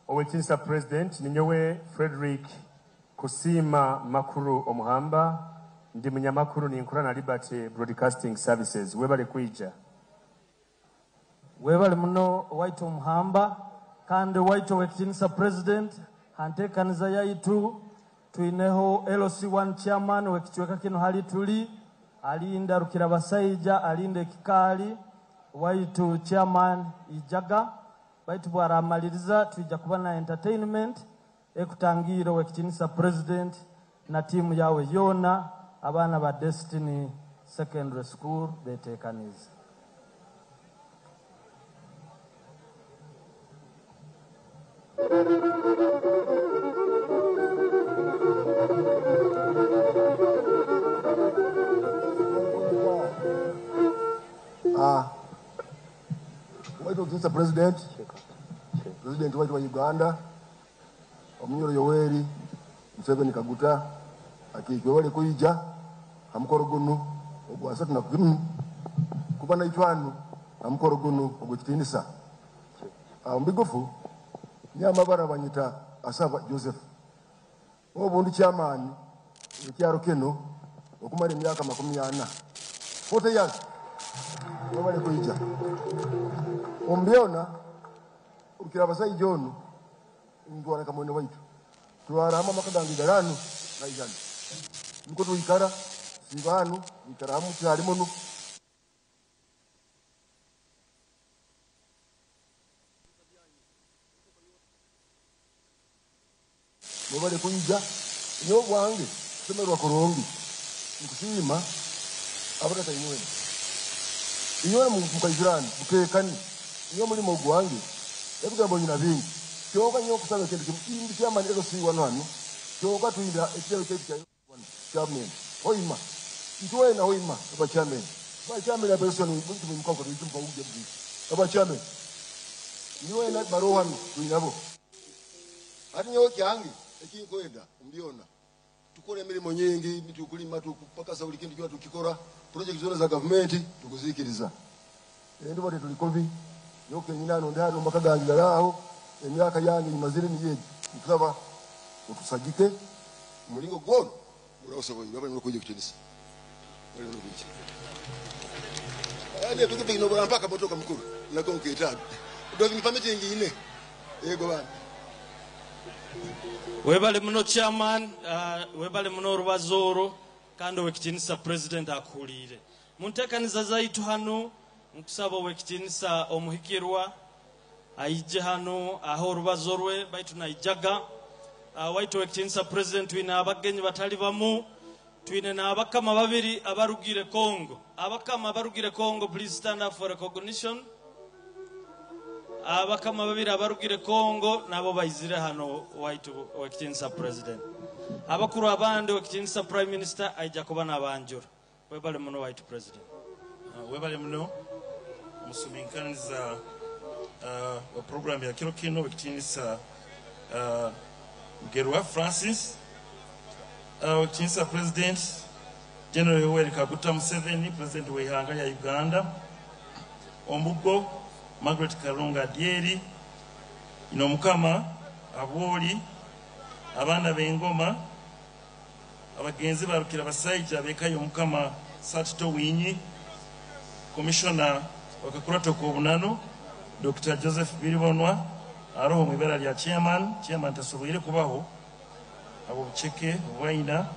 Owekitiinisa President, ninyowe Frederick Kusiima Makuru Omuhamba, ndi munyamakuru ninkora na Liberty Broadcasting Services. Webale kwija. Webale muno waitu Omuhamba, kandi waitu owekitiinisa President, hantekaniza yaitu twineho LC1 chairman wekicweka kino hali tuli, alinda Rukira Basaija, alinda ekikaali, waitu chairman Ijaga. Baitu bwaramaliriza twija kuba na entertainment ekutangira owekitiinisa President na tiimu yawe yona, abaana ba Destiny Secondary School betekanize. Waitu Mr. President, President waitu wa Uganda, Omunyoro Yoweri Museveni Kaguta, akiikwe wale kuija hamukoro gunu ogwa satu na kumi kuba na itwanu hamukoro gunu ogw'ekitiinisa. Mbigufu nyamabara banyita Asaba Joseph, obundi chairman ekyaro kino okumara emyaka 40, 40 years wabale kuija. Ombyona ukira abasajja ono ndwara kamwene waitu twara hama maka gange garano na ijana niko tuikara sibanu ikara hamu cyari muno. Mwebale kuija nyo bwange semerwa kurungi nkushima abatata inywene inywene mukaijirani mukekani iyo mulimo gwange ebigambo nyina bingi kyoka nyo kusaba kintu kimwe kyamani ero si wano hano kyoka tuinda ekyo kyo kya chairman hoima ntwe na hoima aba chairman ba chairman ya person muntu mukako tuitumpa uje mbi aba chairman niwe na baroha tuinabo ati nyo kyange ekinkwenda mbyona tukora emirimo nyingi tukulima tukupakasa buli kintu kyona tukikora project zona za government tukuzikiriza endi bote tulikobi yoke nyina ndano makagangira aho emyaka yange imazire niyeje nkusaba utusagike mulingo gwono urasoboye baba no kujya kutinisa bali no kujya ane pikipiki no bora mpaka motoka mukuru nako nketaga driving permit nyingine yego bana. Webale muno chairman, webale muno orubazoro, kandi owekitinisa President akuhulire. Muntekaniza zaitu hano nkusaba owekitinisa omuhikirwa aije hano aho orubazo rwe baitu naijaga. Waitu owekitinisa President, twine abagenyi batali bamu, twine n'abakama babiri abarugire Congo. Abakama abarugire Congo, please stand up for recognition. Abakama babiri abarugire Congo nabo baizire hano waitu owekitinisa President. Abakuru abandi owekitinisa Prime Minister aija kuba n'abanjura. Webale muno waitu President. Webale muno musuminkaniza wa program ya kiro kino owekitinisa Mugerwa Francis, owekitinisa President General Yoweri Kaguta Museveni, President w'ihanga lya Uganda, Ombugo Margaret Karunga Adyeri, Inomukama Abwoli, abaana b'engoma, Abagenzi barukira abasaija ab'eka y'omukama Satito Winyi, Komishona wakakurato k'obunanu Dr. Joseph Biribonwa aroho mu ibara lya chairman. Chairman tasoboire kubaho habw'obuceke obwaina.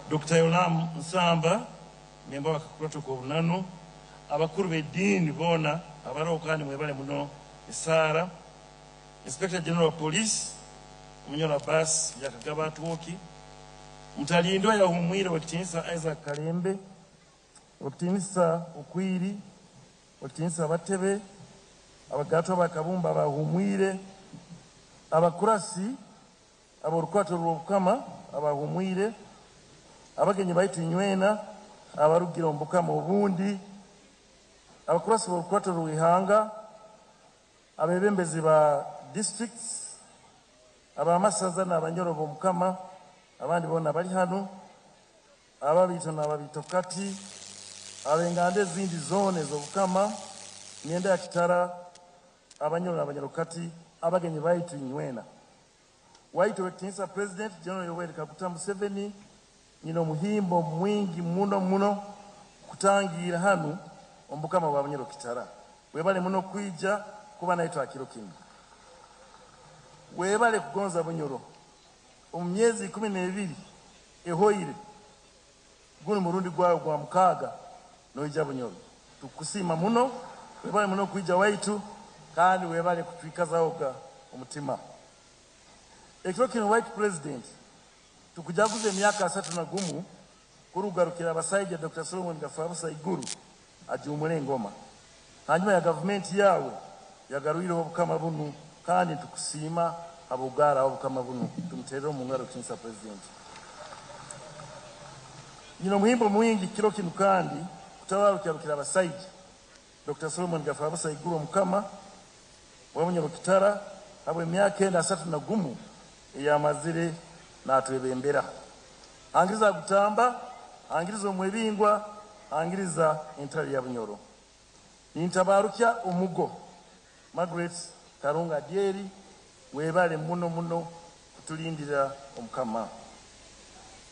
Dr. Yolam Nsamba, memba wakakurato k'obunanu, abakuru b'eddiini boona abaroho kandi mwebale muno esaara. Inspector General wa Police Omunyoro Abbas Byakagaba Atwoki, Mutalindwa yahumwire Owekitinisa Isaac Kalembe, Owekitinisa Okwiri, Owekitinisa Batebe, abagatwa bakabumba abahumwire, abakurasi ab'orukwato rw'obukama abahumwire, abagenyi baitu inywena abarugire omu bukama obundi, abakurasi b'orukwato rw'ihanga, abebembezi ba districts, abamasaza n'abanyoro b'omukama, abandi boona bali hano, ababito n'ababito kati, ab'enganda ezindi zoona ez'obukama, myenda ya kitara, abanyoro n'abanyoro kati, abagenyi baitu inywena. Waitu Owekitinisa President General Yoweri Kaguta Museveni, nyina omuhimbo mwingi muno muno kutangira hanu omu bukama bwa Bunyoro Kitara. Webale muno kwija kuba naitwe akiro kinu. Webale kugonza Bunyoro. Omu myezi 12 ehoire, gunu murundi gwawe gwa 6 noija Bunyoro. Tukusiima muno, webale muno kwija waitu, kandi webale kutwikazahoga omutima. Ekiro kino White President tukujaguza emyaka 31 kurugarukira abasaija Dr. Solomon Gafabusa Iguru ajumule engoma. Hanyuma ya gavumenti yawe yagaruireho obukama bunu, kandi tukusiima habugara obukama bunu. Tumuterere omu ngaro Kinsa President. Nyina omuhimbo mwingi kiro kinu kandi kutabarukira abasaija Dr. Solomon Gafabusa Iguru omukama wa Bunyoro Kitara habwe emyaka 31 eyamazire natwebembera. Angiriza gutamba, angiriza omwebingwa, angiriza entare ya Bunyoro. Nintabarukya omugo Margaret Karunga Dyeri, webale muno muno kutulindira omukama.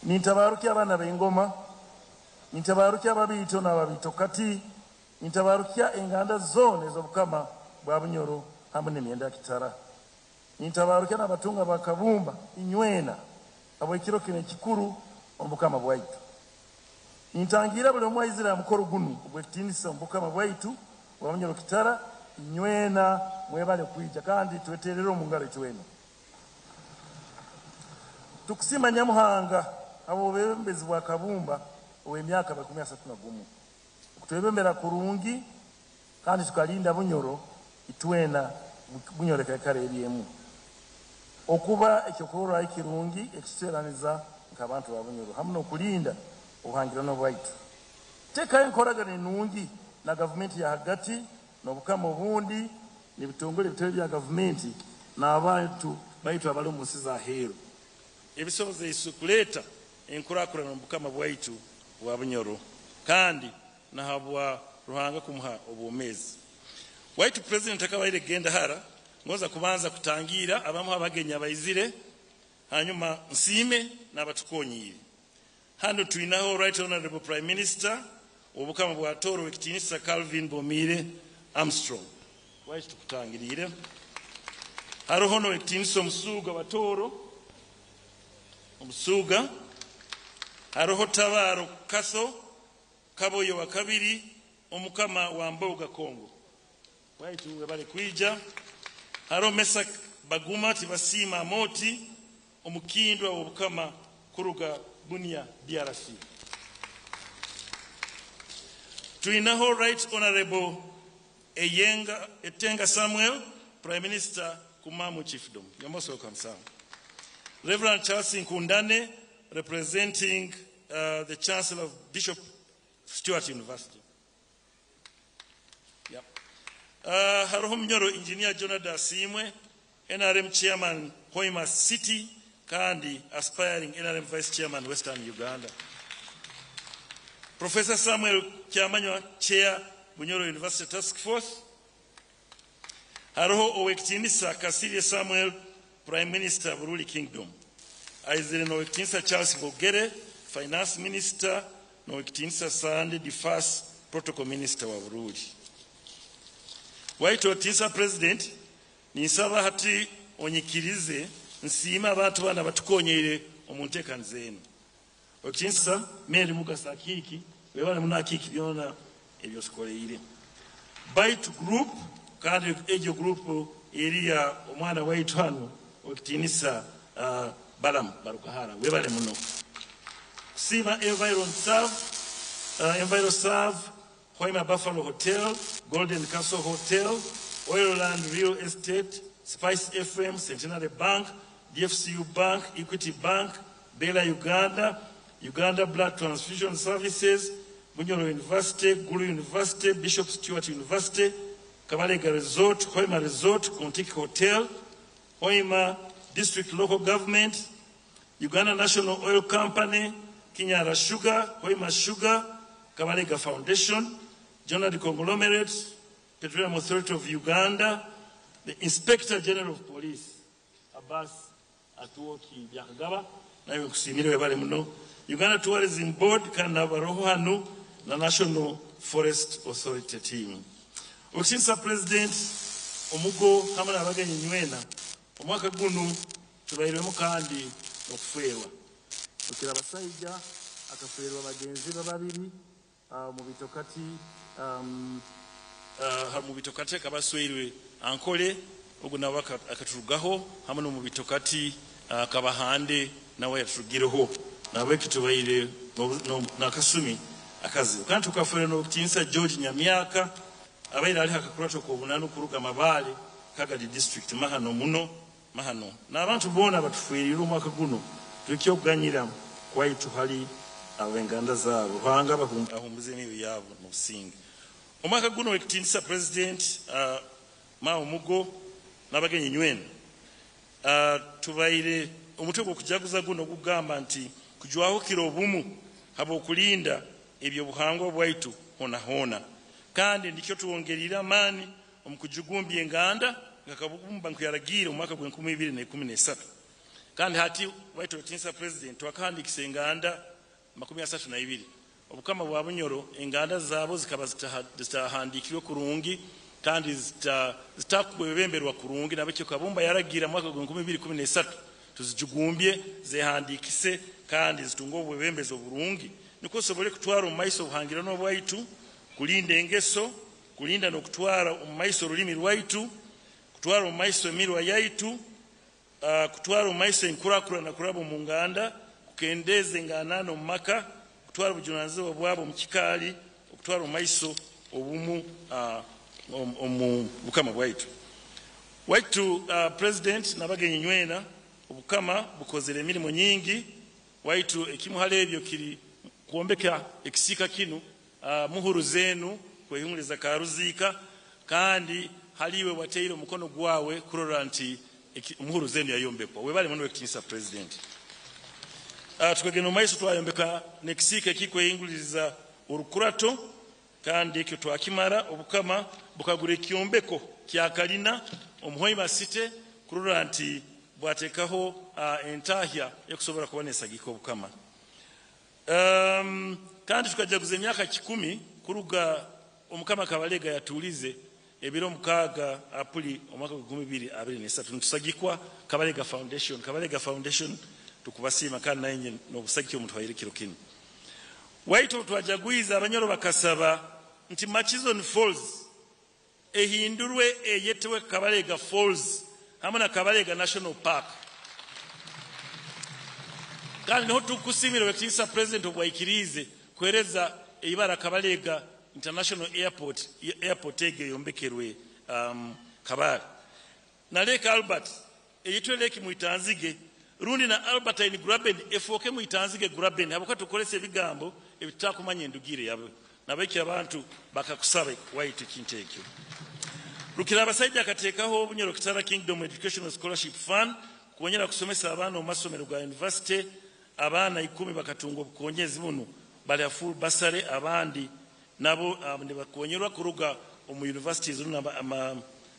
Nintabarukya abaana b'engoma, nintabarukya ababito n'ababito kati, nintabarukya enganda zoona ez'obukama bwa Bunyoro hamwe n'emyenda ya Kitara. Nintabarukya n'abatunga bakabumba inywena habw'ekiro kino ekikuru omu bukama bwaitu. Nintangira buli omwe aizire aha mukoro gunu ogw'ekitiinisa omu bukama bwaitu bwa Bunyoro Kitara, inywena mwebale kwija kandi tweterere omu ngaro itwena. Tukusiima Nyamuhanga habw'obwebembezi bwa Kabumba ow'emyaka 31 okutwebembera kurungi kandi tukalinda Bunyoro itwena Bunyoro ekaikara eri emu, okuba ekyokurorraho ekirungi ekituteraniza nk'abantu ba Bunyoro hamu n'okulinda obuhangirano bwaitu. Teekaho enkoragana enungi na gavumenti ya hagati n'obukama obundi n'ebitongole ebitebe bya gavumenti n'abantu baitu abali omu nsi za heeru. Ebisobozeise kuleeta enkurakurana omu bukama bwaitu bwa Bunyoro kandi nahabwa Ruhanga kumuha obwomeezi. Waitu President akabaire kugenda hara, ngonza kubanza kutangira abamu abagenyi abaizire, hanyuma nsiime n'abatukonyiire. Hano twinaho Right Honorable Prime Minister obukama bwa Toro w'ekitiinisa Calvin Bwomiire Armstrong. Waitu tukutangiriire. Haroho n'owekitiinisa Omusuuga wa Toro, Omusuuga. Haroho Tabaaro Kaso Kaboyo wa kabiri, omukama wa Mboga Kongo. Waitu webale kwija. Haroho Mesak Baguma Tibasiima Amoti, omukindwa w'obukama kuruga Bunia DRC. Twinaho Right Honorable Eyenga Etenga Samuel, Prime Minister Kumamu Chiefdom. You're most welcome, sir. Reverend Charles Nkundane, representing the Chancellor of Bishop Stuart University. Yep. Haroho Munyoro Engineer Jonathan Asimwe, NRM Chairman Hoima City, kandi aspiring NRM Vice Chairman Western Uganda. Professor Samuel Kyamanywa, Chair Bunyoro University Task Force. Haroho Owekitinisa Kasirye Samuel, Prime Minister Buruli Kingdom. Aizire n'Owekitinisa Charles Bogere, Finance Minister, n'Owekitinisa Sande Difas, Protocol Minister wa Buruuli. Waitu Otinsa President, ninsaba hati onyikirize nsiime abantu bana batukonyeire omu nteekaniza enu. Owekitinisa Mary Mugasa Akiiki, webale muno Akiiki byona ebyotukoleire. Baitu Group, kandi egyo group eriya omwana waitu hanu Owekitinisa Balaam Barugahara, webale muno. Kusiima Enviroserve, Hoima Buffalo Hotel, Golden Castle Hotel, Oilland Real Estate, Spice FM, Centenary Bank, DFCU Bank, Equity Bank, Bella Uganda, Uganda Blood Transfusion Services, Bunyoro University, Gulu University, Bishop Stuart University, Kabalega Resort, Hoima Resort, Kontiki Hotel, Hoima District Local Government, Uganda National Oil Company, Kinyara Sugar, Hoima Sugar, Kabalega Foundation, Jonad Conglomerate, Petroleum Authority of Uganda, the Inspector General of Police, Abbas Atuoki Byakagaba, nawe nkusiimire webale muno, Uganda Tourism Board, kandi nabaroho hanu, na National Forest Authority team. Okitinisa President, omugo hamwe n'abagenyi nywena, omwaka gunu tubairwemu kandi n'okufeerwa. Rukira Abasaija akafeerwa bagenzi be babiri mu bitokati, mu bitokati akabasweirwe Ankole, ogu nawe akaturugaho, hamwe n'omu bitokati Kabahande nawe yaturugireho. Nabweki tubaire n'akasumi akazibu. Kandi tukafeerwa n'Obutinisa George Nyamyaka abaire ali hakakurato k'obunanu kuruga Mabaale, Kagadi District, mahano muno, mahano. N'abantu boona batufeerire omwaka guno, tulikyo okuganyira kwaitu hali ab'enganda zaabo. Ruhanga ahumbuze emyoyo yaabo n'obusinge. Omwaka guno Owekitinisa President, Mao Mugo n'abagenyi nywena, tubaire omutwe gw'okujaguza guno gugamba nti kujwahukira obumu habw'okulinda ebyobuhangwa bwaitu hona hona. Kandi nikyo tuwongerire amaani omu kujugumbya enganda nka Kabumba nkuyaragiire omu mwaka gw'enkumi ibiri na ikumi n'esatu. Kandi hati waitu Owekitinisa President twakahandikisa enganda 32. Obukama bwa Bunyoro enganda zaabo zikaba zitahandikirwe kurungi kandi zitakwebemberwa kurungi, nabekyo Kabumba yaragira mwaka gw'enkumi ibiri kumi n'esatu tuzijugumbye, zehandikise kandi zitunge obwebembezi oburungi, nikwo tusobole kutwara omu maiso obuhangirano bwaitu, kulinda engeso, kulinda n'okutwara omu maiso orulimi rwaitu, kutwara omu maiso emirwa yaitu, kutwara omu maiso enkurakurana kuraba omu nganda, kukendeeza enganano omu maka, kutwara obujunanizibwa bwabo omu kikaali, okutwara omu maiso obumu omu bukama bwaitu. Waitu President n'abagenyi nywena, obukama bukozere emirimo nyingi. Waitu ekimu hali ebyo kiri kwombeka ekisiika kinu, muhuru zenu kwehumuliza Karuziika, kandi haliwe wateire omukono gwawe kurora nti muhuru zenu yayombekwa. Webale muno Owekitinisa President. Tukagenda omu maiso twayombeka n'ekisiika ekikwehinguliriza orukurato, kandi ekyo twakimara. Obukama bukagura ekyombeko kya kalina omu Hoima City kurora nti bwatekaho entahya ekusobora kuba nesagika obukama. Kandi tukajaguza emyaka 10 kuruga omukama Kabalega yatulize ebiro 6 Apuli omwaka gw'enkumi ibiri abiri n'esatu. Nitusagikwa Kabalega Foundation. Kabalega Foundation tukubasiima kandi naye n'obusagiki omuntu waire kiro kinu. Waitu twajagwiza abanyoro bakasaba nti Murchison Falls ehindurwe eyetewe Kabalega Falls hamwe na Kabalega National Park. Kandi niho tukusimira Owekitinisa President obwaikiriize kuhereza eibara Kabalega International Airport, airport ege eyombekerwe Kabale. Na Lake Albert eyitwe Lake Mwitanzige, rundi na Albertine Graben efooke Mwitanzige Graben, habwokuba tukozesa ebigambo ebitutakumanya endugire yabo. Nabeki abantu bakakusaba waitu ekintu ekyo. Rukira Abasaija akateekaho Obunyoro Kitara Kingdom Educational Scholarship Fund kukonyera kusomesa abaana omu masomero ga university. Abaana 10 bakatunga obukonyezi bunu, bali full bursary, abandi nabo nibakonyerwa kuruga omu universities rundi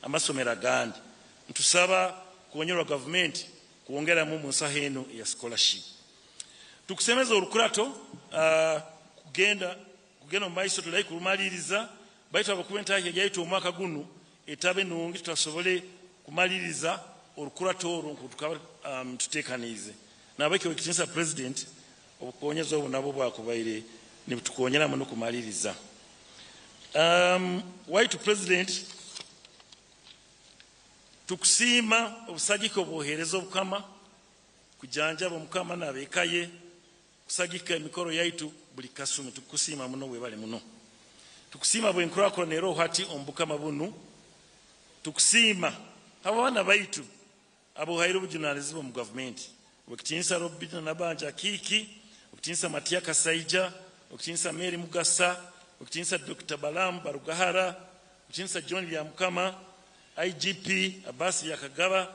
amasomero agandi. Ntusaba kukonyerwa gavumenti kwongeramu mu nsaho eno ya scholarship. Tukusemeza orukurato kugenda omu maiso, tulahi kurumaliriza, baitu habwokuba entahya yaitu omwaka gunu etabe nungi, tutasobole kumaliriza orukurato orwo nko tukaba tutekaniize. Nabekyo ekitinisa President, obukonyezi obu nabwo bwakubaire nibutukonyera muno kumaliriza. Waitu President, tukusiima obusagika obwohereza obukama kujanjaba omukama n'abekaye, kusagika emikoro yaitu buli kasumi. Tukusiima muno, webale muno. Tukusiima bwenkurakurana era hati omu bukama bunu. Tukusiima abaana baitu abohaire obujunanizibwa mu gavumenti, obukitinisa Robina Nabanja Akiiki, obukitinisa Matia Kasaija, obukitinisa Mary Mugasa, obukitinisa Dr. Balaam Barugahara, obukitinisa John Byamukama, IGP Abbas Byakagaba,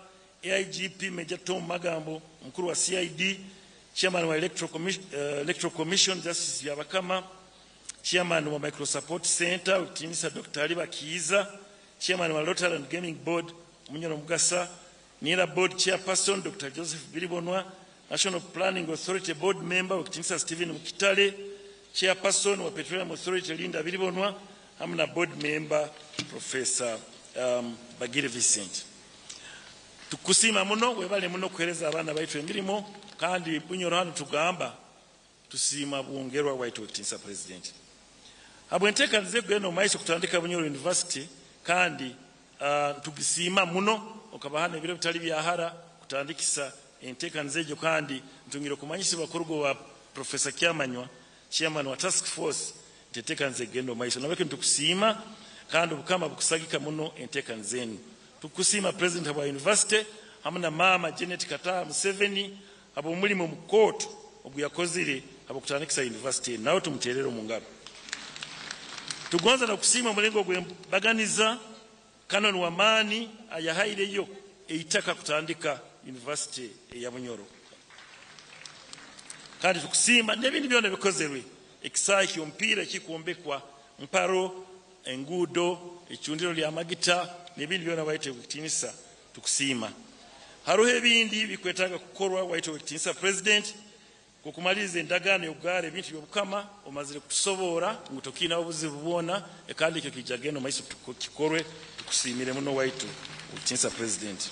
AIGP Major Tom Magambo, omukuru wa CID, Chairman wa Electoral Commission Justice Byabakama, Chairman wa Micro Support Center obukitinisa Dr. Ali Bakiiza, Chairman wa Lottery and Gaming Board Munyoro Mugasa, NIRA Board Chairperson Dr. Joseph Biribonwa, National Planning Authority Board Member obukitinisa Stephen Mukitale, Chairperson wa Petroleum Authority Linda Biribonwa, hamwe na Board Member Professor Bagire Vincent. Tukusiima muno, webale muno kuhereza abaana baitu emirimo, kandi Bunyoro hano tugamba tusiima bwongerwa waitu obukitinisa President. Habwenteekaniza egenda omu maiso kutandika Bunyoro University, kandi tugisiima muno okabahana ebiro bitali byahara kutandikisa enteekaniza egyo, kandi ntungire okumanyisibwa kuruga wa Professor Kyamanywa, Chairman wa Task Force, nti enteekaniza egenda omu maiso. Nabwe nitukusiima kandi obukama bukusagika muno enteekaniza enu. Tukusiima President wa University hamwe na Mama Janet Kataaha Museveni habw'omulimu mukooto ogu yakozire habw'okutandikisa university enu, nawe tumuteerere omu ngaro. Tugonza n'okusiima omulingo gw'embaganiza Canon Wamani ayahaireyo eitaka kutandika university eya Bunyoro. Kandi tukusiima n'ebindi byona bikozerwe, ekisaayi ky'omupiira ekikwombekwa, mparo, enguudo, ecundiro ly'amagita n'ebindi byona waitu ekitiinisa tukusiima. Haruho ebindi bikwetaaga kukorwa waitu ekitiinisa President, kukumaliriza endagaano y'okugaara ebintu by'obukama. Omazire kutusoboora ngu tokiinaho obuzibu bwona, kandi ekyo kijja genda omu maiso kikorwe. Tukusiimire muno waitu ekitiinisa President.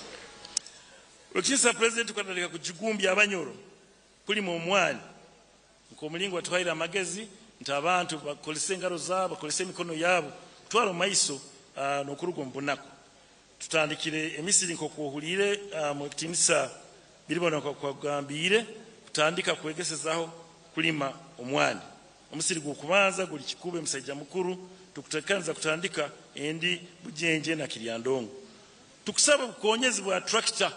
Ekitiinisa President, tukatandika kugigumbya Abanyoro kulima omwani nk'omulingo watuhaire amagezi nti abantu bakozese engaro zaabo, bakozese emikono yaabo kutwara omu maiso n'okuruga omu bunaku. Tutandikire emisiri nk'oku ohuliire mu ekitiinisa biribona kwakugambiire kutandika kwegesezaho kulima omwani. Omusiri gw'okubanza guli Kikube Musaija Mukuru, tukutekaniza kutandika endi Bujenje na Kiryandongo. Tukusaba obukonyezi bwa tractor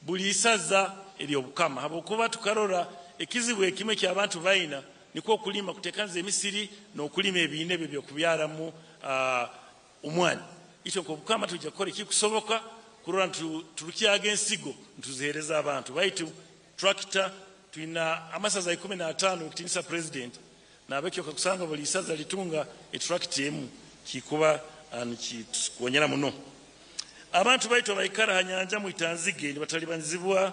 buli isaza ery'obukama, habwokuba tukarora ekizibu ekimwe eky'abantu baina nikwo okulima, kutekaniza emisiri n'okulima ebiine ebyo by'okubyaramu omwani. Itwe nk'obukama tujja kukora ekikusoboka kurora turukyaga ensigo nituzihereza abantu baitu. Tractor tulina amasaza 15, ekitiinisa President, nabekyo kakusanga buli isaza litunga etractor emu kikuba nikitukonyera muno. Abantu baitu abaikara ha nyanja mwitanzige nibatalibanizibwa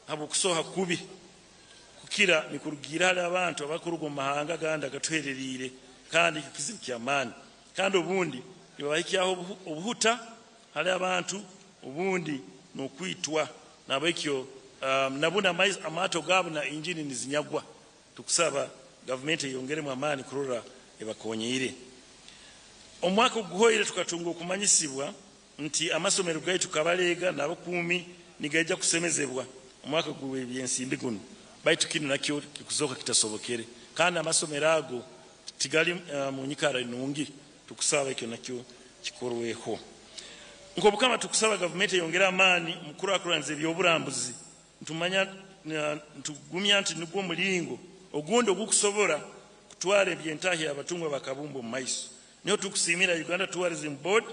habw'okusoha kubi kukira nikurugira hali abantu abakuruga omu mahanga agandi agatuhereriire, kandi ekyo kizibu ky'amaani, kandi obundi nibabahikyaho obuhuta hali abantu, obundi n'okwitwa. Nabekyo nabuna amaato gaabo na injini nizinyagwa. Tukusaba gavumenti eyongeremu amaani kurora ebakonyeire. Omwaka oguhoire tukatunga okumanyisibwa nti amasomero gaitu Kabalega n'Abakuumi nigaija kusemezebwa omwaka gw'ebyensimbi guno, baitu kinu nakyo kikuzoka kitasobokere, kandi amasomero ago tigali mu nyikara nungi. Tukusaba ekyo nakyo kikorweho. Nk'obukama tukusaba gavumenti eyongere amaani mu kukurakuranza ebyoburambuzi. Ntumanya ntugumya nti nigwo omulingo ogundi ogukusobora kutwara ebyentahya abatungwa bakabumba omu maiso. Niho tukusiimira Uganda Tourism Board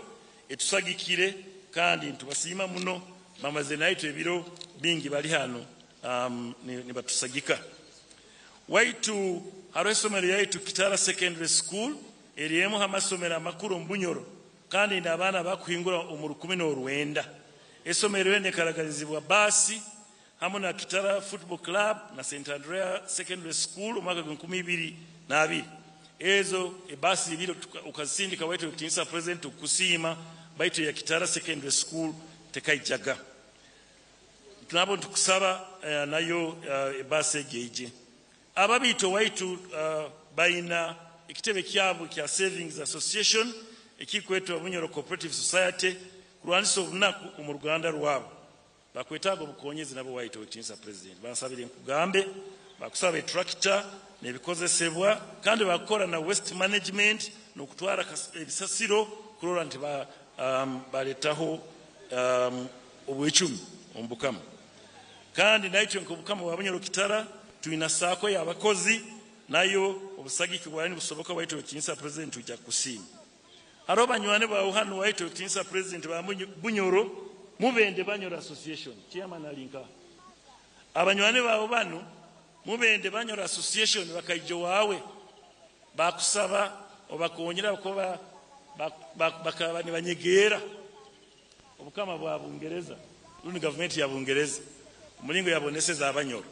etusagikire, kandi ntubasiima muno, bamaze naitwe ebiro bingi bali hano nibatusagika. Waitu hariho esomero yaitu Kitara Secondary School eriemu amasomero amakuru omu Bunyoro, kandi n'abaana bakuhingura omu 1900. Esomero eno ekaragarizibwa baasi. hamu na Kitara Football Club na St Andrea Secondary School omwaka gwa 2020. Ezo ebasi ibiri ukazisindika, waitu ekitinisa President, tukusiima, baitu ya Kitara Secondary School tekaijaga. Nabo tukusaba nayo ebasi egyo ije. Ababiito waitu baina ekitebe kyabo kya Savings Association ekikwetwa Bunyoro Cooperative Society kulwanisa obunaku omu ruganda rwabo. Bakwetaaga obukonyezi nabo, waitu ekitinisa President. Bansabire nkugambe, bakusaba etractor n'ebikozesebwa, kandi bakora na waste management n'okutwara ebisasiro kurora nti baletaho obwecumi omu bukama. Kandi naitwe nk'obukama bwa Bunyoro Kitara twina SACCO y'abakozi, nayo obusagiki bwali nibusoboka, waitu ekitinisa President, tujja kusiima. Hariho banywani bawe hano, waitu ekitinisa President, ba Bunyoro Mubende Banyoro Association. Chairman alinka abanywani bawe bano Mubende Banyoro Association bakaija wawe bakusaba obakonyera kuba bakaba nibanyegeera obukama bwa Bungereza rundi gavumenti ya Bungereza omulingo yaboneseza Abanyoro.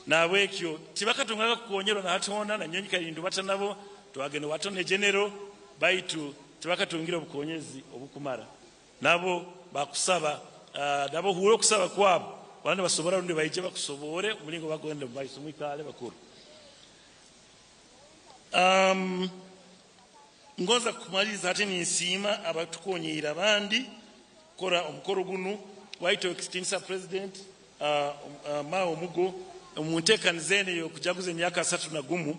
Nabwekyo tibakatungaga kukonyerwa na hati hona na nyonyi karindu bata nabo twagenda watone general, baitu tibakatungira obukonyezi obukumara. Nabo bakusaba, nabo huura okusaba kwabo, bandi basobora rundi baije bakusobore omulingo bagenda mu maiso. Mwikale bakuru. Ngoza kumaliriza hati ninsiima abatukonyeire abandi kukora omukoro gunu. Waitu ekitinisa President, Mao Omugo, omu nteekaniza eno ey'okujaguza emyaka 31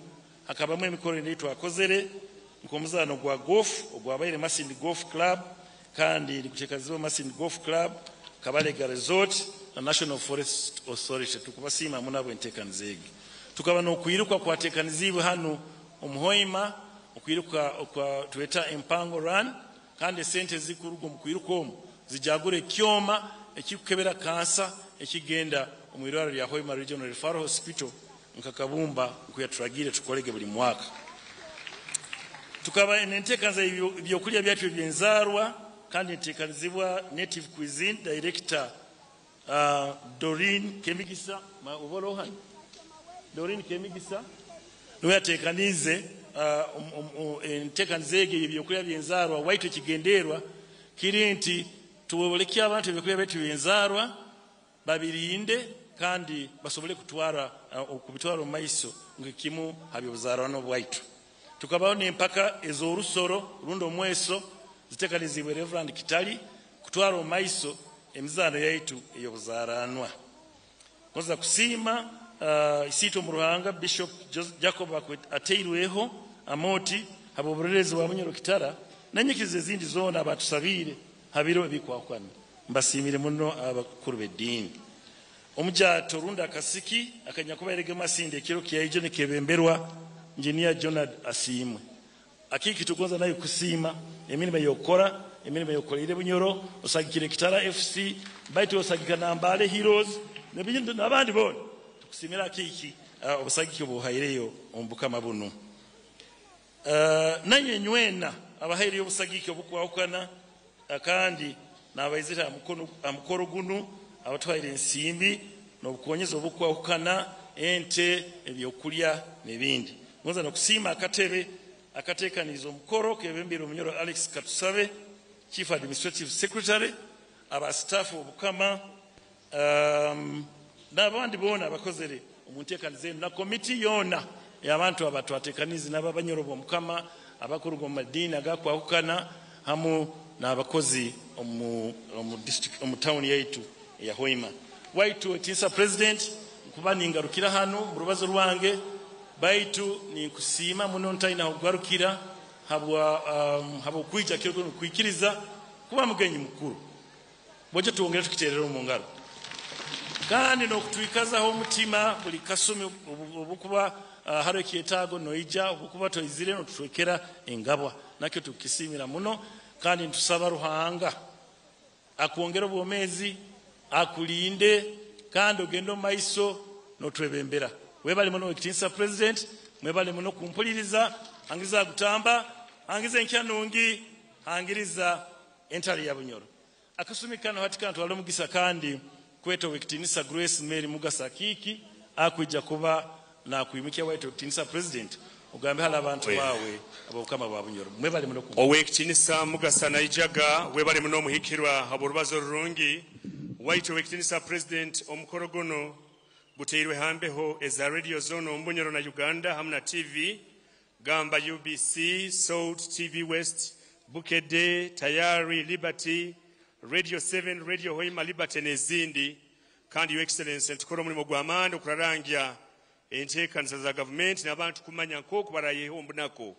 hakabamu emikoro endi twakozere nk'omuzaano gwa golf ogwabaire Masindi Golf Club, kandi niguteekanizibwa Masindi Golf Club, Kabalega Resort na National Forest Authority. Tukubasiima munabo enteekaniza egi. Tukaba n'okwiruka kwateekanizibwe hano omuhoima, okwiruka okwa tweta Empango Run, kandi esente zikuruga omu kwiruka omu zijagura ekyoma ekikukebera kansa ekigenda omu irwaro lya Hoima Regional Referral Hospital, nka Kabumba nkuyaturagire tukolege buli mwaka. Tukaba nenteekaniza ebyokulya byaitu ebyenzarwa, kandi enteekanizibwa Native Cuisine Director Doreen Kemigisa. Oborohan Doreen Kemigisa niwe yateekanize enteekaniza egyo ebyokulya byenzarwa. Waitu ekigenderwa kiri nti tuboleke abantu ebyokulya byaitu byenzarwa babirinde kandi basobole kutwara okubitwara omu maiso ngekimu habyobuzarwano bwaitu. Tukabaho n'empaka ez'orusoro rundi omweso zitekanizibwe Reverend Kitali kutwara omu maiso emizaano yaitu ey'obuzaranwa. Nkoza kusiima isiitwe mu Ruhanga Bishop Jacob Ateirweho Amoti habw'oburerezi bwa Bunyoro Kitara n'enyikiriza ezindi zoona abatusabiire habiro ebikwahukana. Mbasiimire muno abakuru b'eddiini. Omujato rundi akasiki akanyakubairege Masindi ekiro kyaijo nikebemberwa Engineer Jonard Asiimwe. Akiki tugonza nayo kusiima emirimo eyokora, emirimo eyokoleire Bunyoro, osagikire Kitara FC, baitu osagika na Mbale Heroes n'ebindi n'abandi boona. Tukusimira akiki obusagiki obuhaireyo omu bukama bunu. Nanye nywena abahaireyo obusagiki obukwahukana, kandi n'abaizire aha mukoro gunu abatwaire ensimbi n'obukonyezi obukwahukana, ente, ebyokulya n'ebindi. Ngonza nokusiima akatebe akateekaniza omukoro kebembere Omunyoro Alex Katusabe, Chief Administrative Secretary, aba staff obukama, n'abandi boona abakozere omu nteekaniza eno na komiti yoona y'abantu abatwateekanize n'ababanyoro b'omukama abakuruga omu madiini agakwahukana hamu n'abakozi omu district, omu town yaitu eya Hoima. Waitu etinsa President, nkuba ningarukira hano mu rubazo rwange, baitu ninkusiima muno ntaina kugarukira habwa habwokwija kiro kwikiriza kuba mugenyi mukuru. Bwekyo tuwongere tukiterera omu ngaro kandi n'okutwikazaho omutima buli kasumi obukuba hariho ekyetaago noija, obukuba toizire notutwekera engabwa, nakyo tukisiimira muno. Kandi ntusaba Ruhanga akwongere obwomeezi, akulinde, kandi ogende omu maiso n'otwebembera. Webale muno ekitinisa President, mwebale muno kumpuliriza. Hangiriza agutamba, hangiriza enkya nungi, hangiriza entale ya Bunyoro. Akasumi kano hati kantwala omugisa kandi Kweta Owekitinisa Grace Mary Mugasa Akiiki akwija kuba nakwimukya waitu Owekitinisa President ogambe hali abantu bawe ab'Obukama bwa Bunyoro. Mwebale muno. Owekitinisa Mugasa naijaga, webale muno omuhikirwa habw'orubazo rurungi. Waitu Owekitinisa President, omukoro guno guteirwe hambeho eza radio zone omu Bunyoro na Uganda hamu na TV gamba UBC, Salt, TV West, Bukedde, Tayari, Liberty, Radio 7, Radio Hoima, Liberty n'ezindi. Kandi Your Excellency, ntukora omulimo gw'amaani okurarangya enteekaniza za gavumenti n'abantu kumanya nk'oku barayeho omubunaku.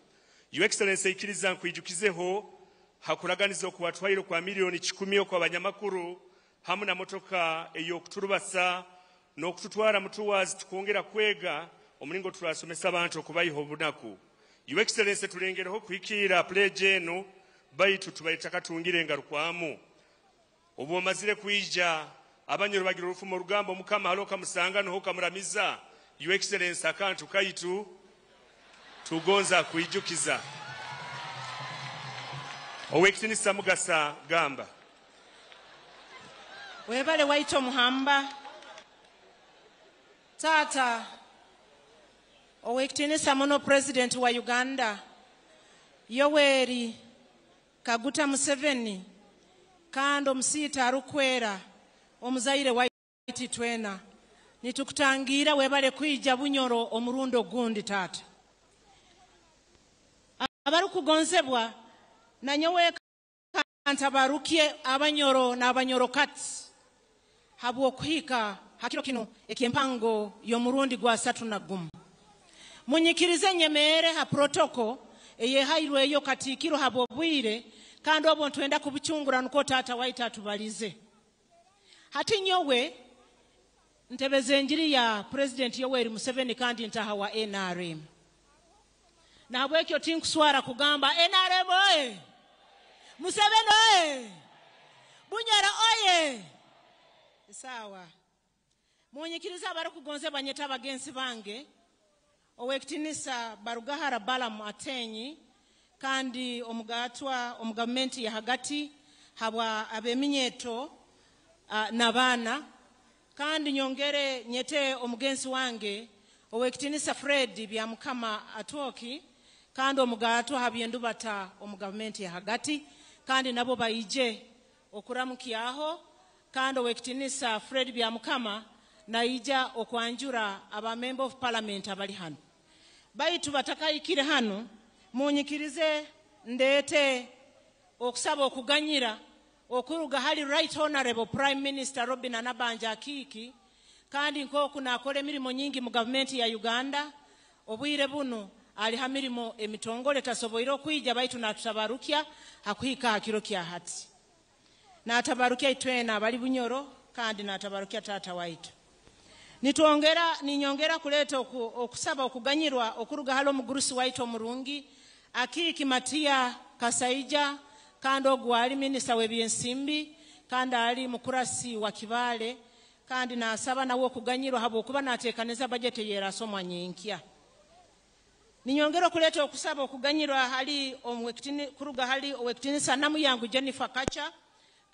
Your Excellency, ikiriza nkwijukizeho hakuraganiza okuwatwaire kwa 100,000,000 okw'abanyamakuru hamu na motoka ey'okuturubasa n'okututwara mutuwazi tukongera kwega omulingo turasomesa abantu okubayiha obunaku. Your Excellency, tulengereho kuhikiira pledge enu, baitu tubaire tutakatungire engarukwamu. Obu omazire kwija, Abanyoro bagira orufumo orugamba Omukama hali okamusanga nuho okamuramiza. Your Excellency, akantu kaitu tugonza kwijukiza. Owekitinisa Mugasa, gamba. Webale waito Muhamba. Tata, Owekitinisa muno President wa Uganda, Yoweri Kaguta Museveni, kandi omusiita arukwera, omuzaire waitu twena, nitukutangira webale kwija Bunyoro omurundi ogundi tata. Abarukugonzebwa, nanyowe ntabarukie Abanyoro n'Abanyoro kati habw'okuhika hakiro kino eky'empango y'omurundi gwa 31. Munyikirize nyemeere ha protoko eyehairweyo katiikiro habw'obwire, kandi obwo ntwenda kubucungura nuko tata waitu atubalize. Hati nyowe ntebeza enjiri ya President Yoweri Museveni kandi ntaha wa NRM. Nahabwekyo tinkuswara kugamba NRM oye! Museveni oye! Bunyoro oye! Sawa. Munyikiriza abarukugonzebwa nyeta abagenzi bange. Owekitinisa Barugahara Balamu Atenyi, kandi omugatwa omu gavumenti ya hagati habwa abeminyeto n'abaana. Kandi nyongere nyete omugenzi wange Owekitinisa Fred Byamukama Atwoki, kandi omugatwa habyendubata omu gavumenti ya hagati, kandi nabo baije okuramukyaho. Kandi Owekitinisa Fred Byamukama naija okwanjura aba member of parliament abali hano. Baitu batakayikire hano, munyikirize ndete okusaba okuganyira okuruga hali Right Honorable Prime Minister Robinah Nabbanja Akiiki, kandi nk'oku naakora emirimo nyingi mu gavumenti ya Uganda, obwire bunu ali ha mirimo emitongole tasoboire okwija, baitu natutabarukya hakuhika ha kiro kya hati. Natabarukya itwena abali Bunyoro, kandi natabarukya tata waitu. Ninyongera kuleta okusaba okuganyirwa okuruga hali omugurusi waitu omurungi Akiiki Matia Kasaija, kandi ogu ali minisita w'ebyensimbi, kandi ali mukurasi wa Kibaale, kandi nasaba nawe okuganyirwa habwokuba nateekaniza bajeti eyerasomwa nyenkya. Ninyongera okuleta okusaba okuganyirwa hali kuruga hali Owekitinisa Namuyangu Jennifer Kacha,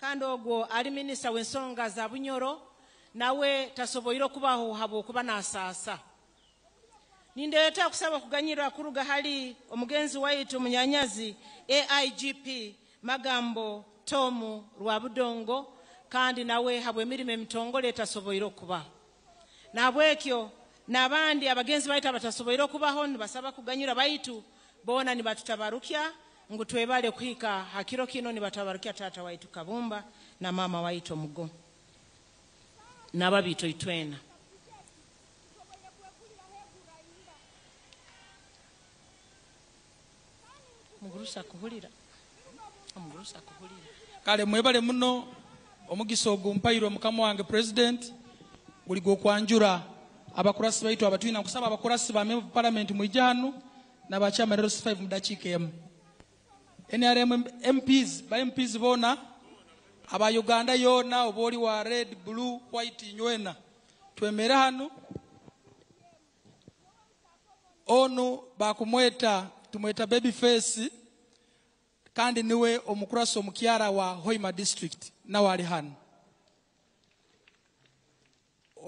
kandi ogwo ali minisita w'ensonga za Bunyoro, nawe tasoboire okubaho habwokuba nasaasa. Nindeeta okusaba okuganyirwa kuruga hali omugenzi waitu munyanyazi AIGP Magambo Tomu Rwabudongo, kandi nawe habw'emirimo emitongole etasoboire okubaho. Nahabwekyo n'abandi abagenzi baitu abatasoboire okubaho nibasaba kuganyirwa, baitu boona nibatutabarukya ngu twebale kuhika ha kiro kino, nibatabarukya tata waitu Kabumba na mama waitu Omugo n'ababiito itwena. Mugurusa kuhulira. Omugurusa kuhulira. Kale mwebale muno omugisa ogu mpairwe mukama wange president guli gw'okwanjura abakurasi baitu abatwina. Nkusaba abakurasi ba member of parliament mwije hanu n'abakyama rero 5 mu dakiika emu. NRM MPs, ba MPs boona aba Uganda yoona, oba oli wa red, blue, white, nywena twemere hanu. Onu bakumweta tumweta baby face, kandi niwe omukurasi omukyara wa Hoima district, nawe ali hano.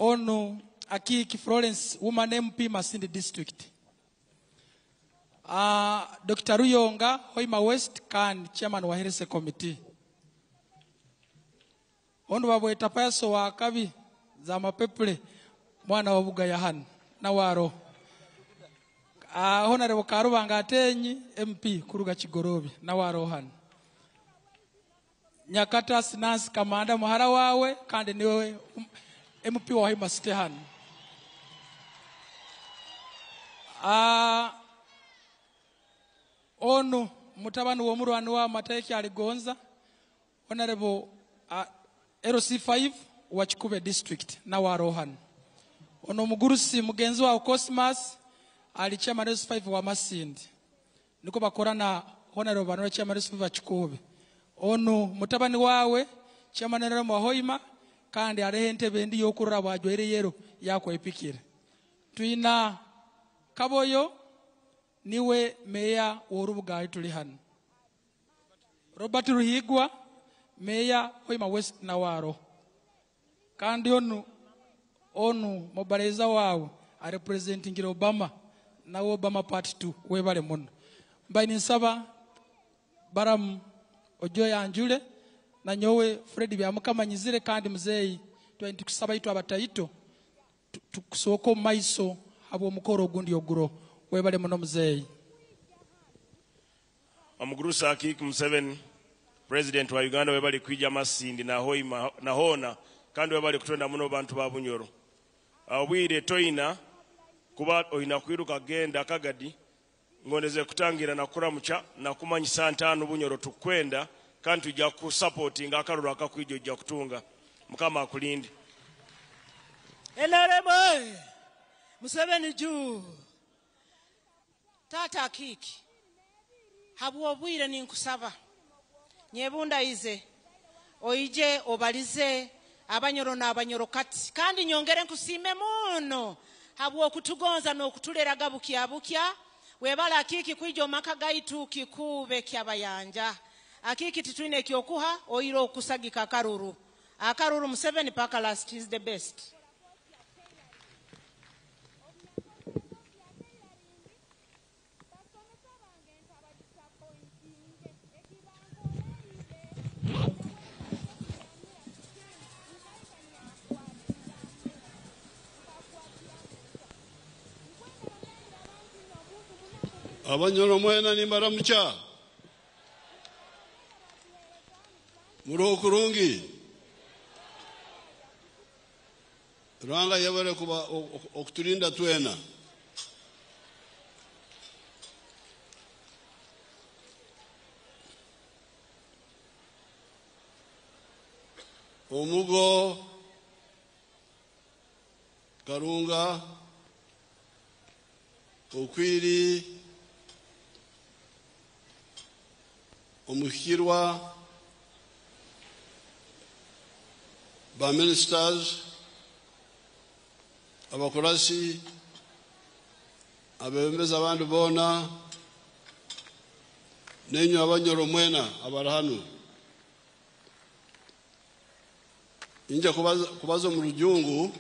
Onu Akiiki Florence, Woman MP, Masindi District. Dr. Ruyonga, Hoima West, kandi Chairman wa Health Committee. Onu babweta Payaso wa Kabi, za mapepule, mwana wa Bugaya hano, na waro. Honorable Karubanga Atenyi, MP, kuruga Kigorobi, na waro hano. Nyakata Sinansi Kamanda muhara wawe, kandi niwe MP wa Hoima City hano. Onu mutabani w'omurwani wa Mateki Aligonza, Honorable LC5 wa Kikube District na wa Rohan. Ono mugurusi mugenzi wa Cosmas ali chairman LC5 wa Masindi. Niko bakorana Honorable Banora chairman LC5 wa Kikube. Onu mutabani wawe chairman wa Hoima kandi arehe entebe ndi yokurora bwajwere yero yakwepikira. Twina Kaboyo niwe meya w'orubuga tuli hano. Robert Ruhigwa meya Hoima West na waro. Kandi onu mobaleza wawe a representing Obama na Obama part 2 webale muno. Mbaini nsaba Balaam Ojoya Anjule na nyowe Fred Byamukamanyizire kandi muzeyi twenti kusaba itu abataito tukusoko maiso abo mukoro ogundi oguro webale muno muzeyi. Omugurusa Akiiki Museveni President wa Uganda webale kwija Masindi na Hoima na hona kandi webale kutonda muno bantu ba Bunyoro. Obwire toina kuba oyina kwiruka genda Kagadi ngondeze kutangira na kuramucha na kumanyisa ntano Bunyoro tukwenda kandi tujja ku supportinga akaruru akakwijja ojja kutunga. Mukama akulinde. NRM Museveni juu. Tata Akiiki habwobwire ninkusaba nyebundaize oije obalize abanyoro n'abanyoro kati kandi nyongere nkusime muno habwokutugonza n'okutuleraga bukya bukya. Webala Akiiki kwija omaka gaitu kikube kyabayanja. Akiiki titwine ekyokuha oira okusagika akaruru. Akaruru Museveni paka last is the best. Abanyoro mwena ni maramucha. Muro kurungi. Rwanga yabare kuba okuturinda twena. Omugo Karunga Okwiri Omuhirwa ba ministers abakurasi abebembezi abandi bona nenyu abanyoro mwena abarahanu inja kubaza mu rujungu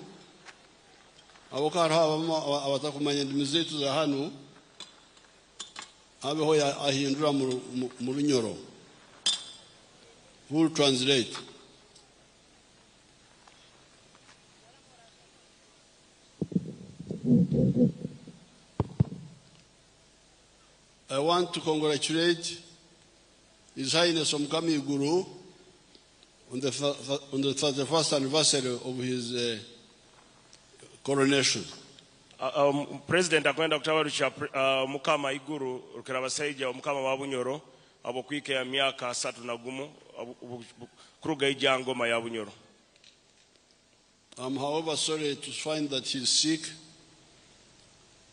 abo karo abatakumanya indimi zetu za hano abeho ahindura mu runyoro. Who will translate? I want to congratulate His Highness Omukama Iguru on the 31st anniversary of his coronation. President akwenda kutabarusha Mukama Iguru Rukirabasaija Omukama wa Bunyoro abo kwike ya miaka 31 kuruga ijangoma ya Bunyoro. I'm however sorry to find that he's sick.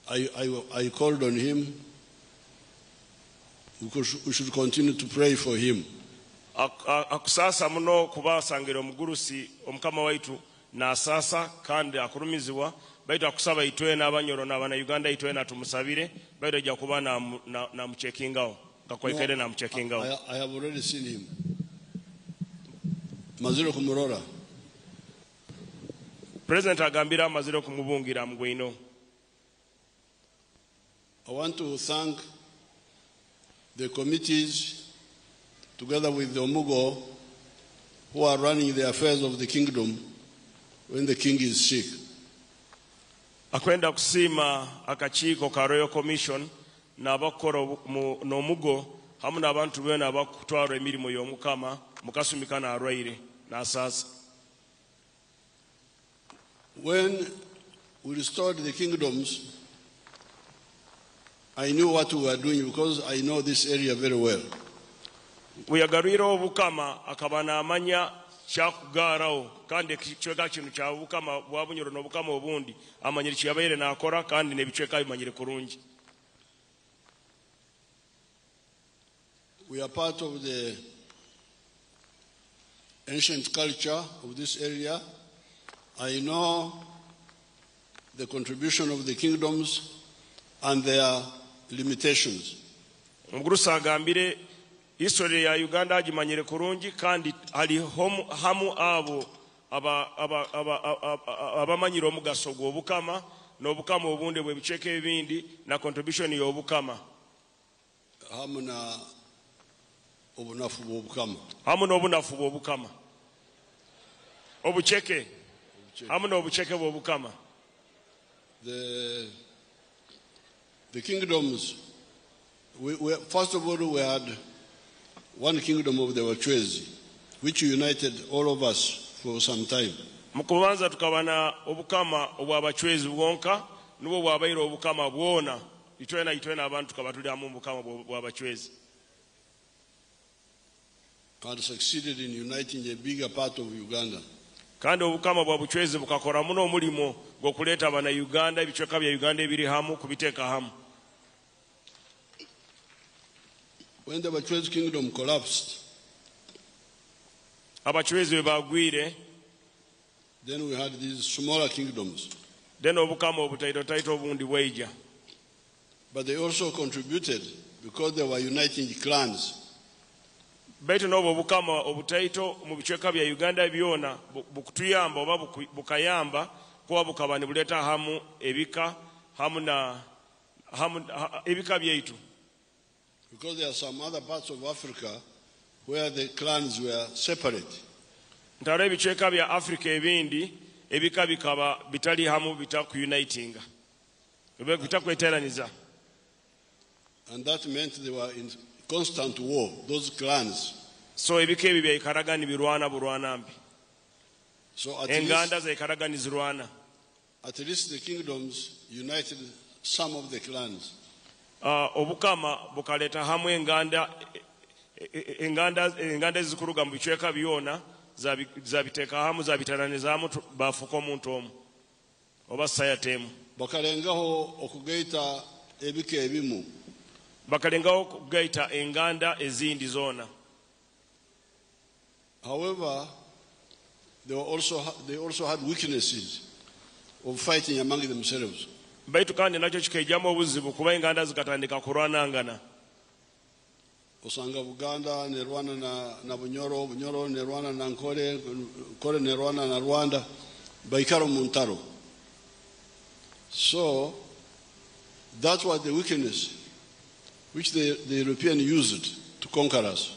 I called on him. We should continue to pray for him. Akusasa muno kubasangira omugurusi omukama waitu na sasa kandi akurumizibwa baitu akusaba itwe n'abanyoro n'abana Uganda itwe na tumusabire baitu ajja kuba na muchekingao kakwaikere na muchekingao. I have already seen him. Maziro kumurora. President agambire amazire okumubungira mugwino. I want to thank the committees, together with the Omugo, who are running the affairs of the kingdom when the king is sick. Akwenda kusiima akakiiko ka Royal Commission n'abakora n'omugo hamu n'abantu beena abakutwara emirimu y'omukama mukasumi kano arwaire n'asaasa. When we restored the kingdoms, I knew what we were doing because I know this area very well. Bwe yagarwire obukama akaba n'amanya kyakugaarawo, kandi ekicweka kinu kya bukama bwa Bunyoro n'obukama obundi amanyire kiyabaire n'akora, kandi n'ebicweka bimanyire kurungi. We are part of the ancient culture of this area. I know the contribution of the kingdoms and their limitations. Omugurusi agambire history ya Uganda agimanyire kurungi, kandi ali hamu abo abamanyire omugaso gw'obukama n'obukama obundi bw'ebicweka ebindi na contribution y'obukama. Hamu na obunafu bw'obukama. Hamu n'obunafu bw'obukama. Obuceke. Hamu n'obuceke bw'obukama. The kingdoms, first of all, we had one kingdom of the Bachwezi, which united all of us for some time. Mu kubanza tukaba na obukama obw'Abachwezi bwonka, nibwo bwabaire obukama bwona. Itwena itwena abantu tukaba tuli hamu mu bukama bw'Abachwezi. And succeeded in uniting a bigger part of Uganda. Kandi obukama bwa Buchwezi bukakora muno omulimo gw'okuleeta Abannayuganda, ebicweka bya Uganda ebiri hamu kubiteeka hamu. When the Bachwezi kingdom collapsed, Abachwezi bwe bagwire, then we had these smaller kingdoms. Then obukama obutaitotaito obundi bwaija. But they also contributed because they were uniting clans. Baitu n'obwo obukama obutaito mu bicweka bya Uganda byona bukutuyamba oba bukayamba kuba bukaba nibuleeta hamu ebika hamu na hamu, ha, ebika byaitu. Because there are some other parts of Africa where the clans were separate. Ntaro ebicweka bya Africa ebindi ebika bikaba bitali hamu bitakunitinga. Bitakweteraniza. And that meant they were in constant war, those clans. So ebika ebi byaikaraga nibirwana burwana mbi. So at Enganda least, zaikaraga nizirwana. At least the kingdoms united some of the clans. Obukama bukaleta hamwe enganda, enganda, enganda ezikuruga mu bicweka byona zabiteeka hamu, zabiteraniza hamu, bafuka omuntu omu oba sayatemu. Bakalengaho okugaita ebika ebimu. Bakalengaho okugaita enganda ezindi zona. However, they also had weaknesses of fighting among themselves. Baitu kandi nakyo kikaijamu obuzibu kuba enganda zikatandika kurwanangana. Osanga Buganda nerwana na Bunyoro, Bunyoro nerwana na Nkole, Nkole nerwana na Rwanda, baikara mu ntaro. So that was the weakness which the European used to conquer us.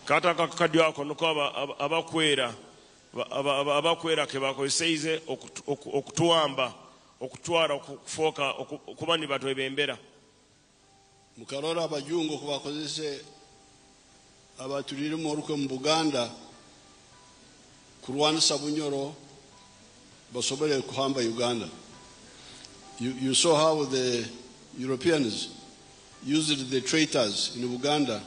Kata akakadyo ako niko abakwera ke bakozeseize okutuwamba, okutwara, okufuuka, okuba ni batwebembera. Mukarora abajungu kubakozese abatulirimu olukwe mu Buganda kurwanisa Bunyoro basobole kuhamba Uganda. You saw how the Europeans used the traitors in Uganda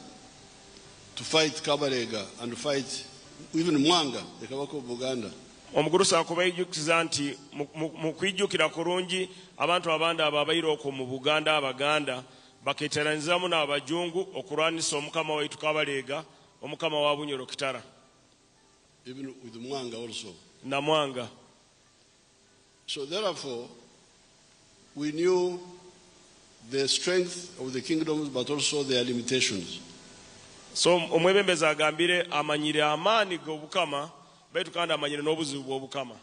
to fight Kabarega and fight even Mwanga, the Kabaka of Buganda. Omugurusi akubaijjukiza nti mu kwijjukira kurungi abantu abandi abo abaire okwo mu Buganda Abaganda baketeranizaamu n'abajungu okulwanisa omukama waitu Kabarega, omukama wa Bunyoro Kitara. Even with Mwanga also. Na Mwanga. So therefore, we knew the strength of the kingdoms, but also their limitations. So omwebembezi agambire amanyire amaani g'obukama, baitu kandi amanyire n'obuzibu bw'obukama.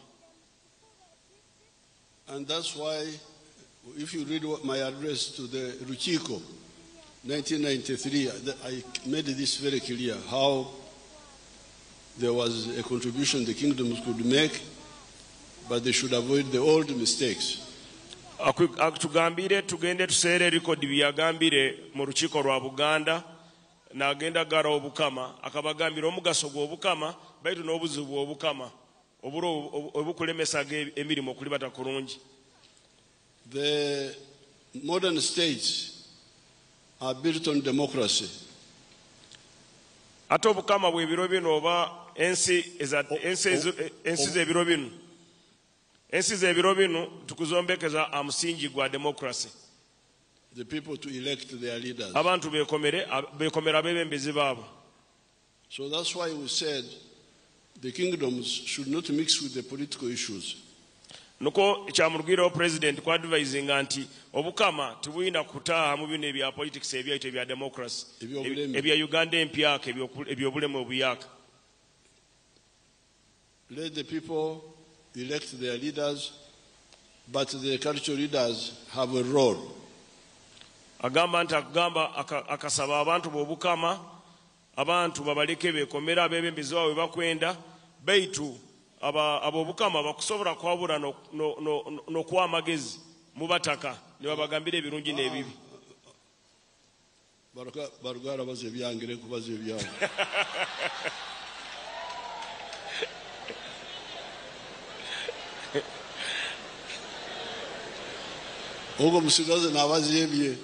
And that's why, if you read my address to the Rukiko, 1993, I made this very clear, how there was a contribution the kingdoms could make, but they should avoid the old mistakes. Atugambire tugende tuseere rekodi byeyagambire mu rukiiko rwa Buganda nagenda gara obukama akabagambira omugaso gw'obukama baitu n'obuzibu bw'obukama oburo obukulemesaga emirimu okulibata kurungi. The modern states are built on democracy. Ate obukama bw'ebiro bino oba ensi ensi z'ebiro bino ensi z'ebiro bino tukuzombekeza amusingi gwa democracy. The people to elect their leaders. Abantu bekomere bekomera abebembezi baabo. So that's why we said the kingdoms should not mix with the political issues. Nuko kyamurugiraho president ku advisinga nti obukama tibulina kutaaha mu bino ebya politics ebyaitu ebya democracy ebya Uganda empyaka ebyobulemu obuyaka. Let the people elect their leaders, but the cultural leaders have a role. Agamba nti akugamba akasaba abantu b'obukama abantu babaleke bekomera abebembezi baabwe bakwenda baitu ab'obukama bakusobola kwabura n'okuwa amagezi mu bataka ne babagambira ebirungi n'ebibi. Barugara baza ebyangire kubaza ebyabo. Ogwo musigaze n'abaza ebye.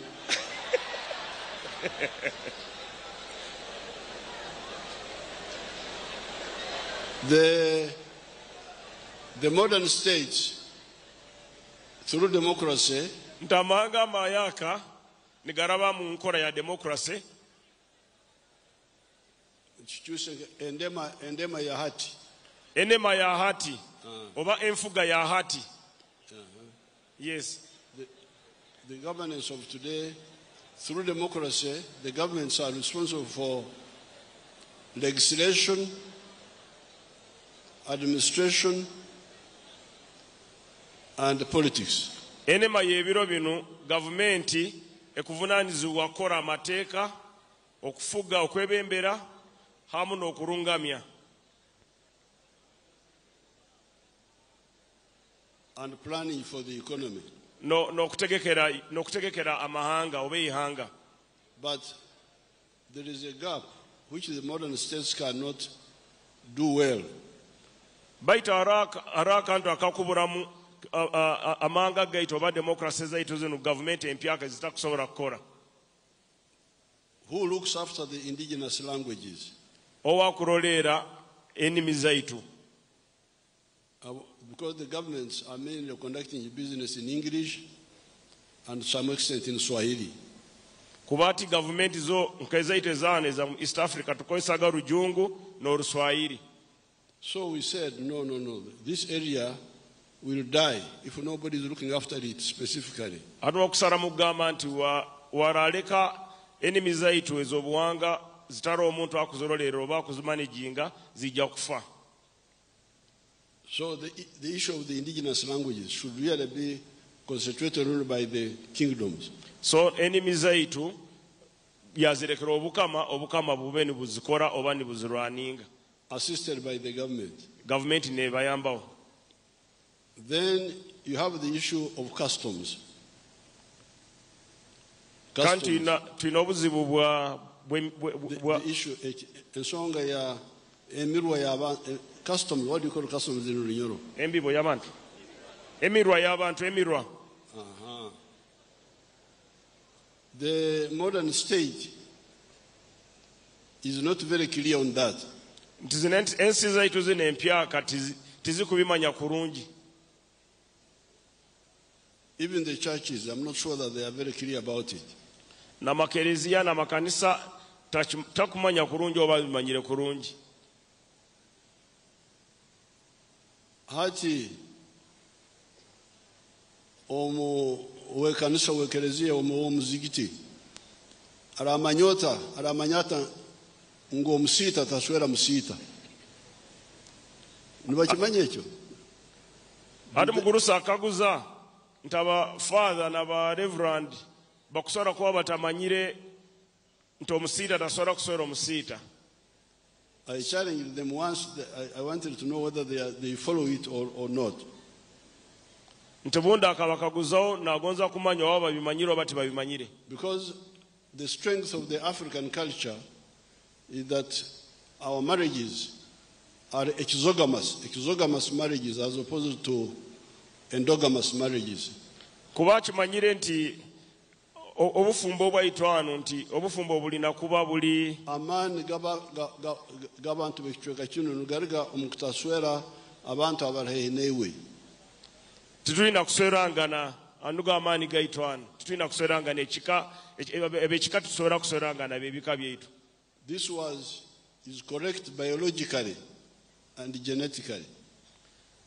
The modern states, through democracy, nti amahanga amayaka nigaraba mu nkola ya democracy. Endema, endema ya hati. Enema ya hati. Oba enfuga ya hati. Yes. The governance of today, through democracy, the governments are responsible for legislation, administration, and politics. Enema y'ebiro bino gavumenti ekuvunaanyizibwa kukola amateeka, okufuga, okwebembera hamu n'okurungamya. And planning for the economy. N'okutegekera amahanga oba eihanga. But there is a gap which the modern states cannot do well. Baitu hariho akantu akakuburamu amahanga gaitu oba democracy zaitu zino gavumenti empyaka zitakusobola kukora. Who looks after the indigenous languages? Owakuroleera ennimi zaitu. Because the governments are mainly conducting business in English and to some extent in Swahili. Kuba ati gavumenti zo nk'ezaitu ezaano eza East Africa tukozesaga Rujungu n'Oruswahili. So we said, no, no, no, this area will die if nobody is looking after it specifically. Ate okusala mugamba nti waraleka ennimi zaitu ez'obuwanga zitali omuntu akuzoroleera oba akuzimanaginga zijja kufa. So the issue of the indigenous languages should really be concentrated only by the kingdoms. So ennimi zaitu yazirekera obukama, obukama bube nibuzikora oba nibuzirwaninga. Assisted by the government. Government nebayambaho. Then you have the issue of customs. Kandi tulina obuzibu bwa the issue, ensonga ya emirwa ya customs, what do you call customs in Runyoro? Embibo y'abantu. Emirwa y'abantu, emirwa. The modern state is not very clear on that. Nti zino ensi zaitu zino empyaka tizikubimanya kurungi. Even the churches, I'm not sure that they are very clear about it. N'amakereziya n'amakanisa takumanya kurungi oba bimanyire kurungi. Hati omu wekanisa wekereziya omu omuzigiti aramanyota aramanyata ngo omusita taswera musita. Nibakimanya ekyo? Ati mugurusa akaguza Nti aba father n'aba reverend bakusobora kuba batamanyire nti omusiita tasobora kuswera omusiita. I challenged them once. I wanted to know whether they follow it or not. Nti bundi akabakaguzaho nagonza kumanya oba babimanyire oba tibabimanyire. Because the strength of the African culture is that our marriages are exogamous marriages as opposed to endogamous marriages. Kuba kimanyire nti obufumbo obwaitu hano nti obufumbo bulina kuba buli amaani g'abantu b'ekicweka kino nigariga omu kutaswera abantu abari haihi naiwe. Titulina kuswerangana anuga amaani gaitu hano titulina kuswerangana ekika ebekika tusobora kuswerangana bebika byaitu. This is correct biologically and genetically.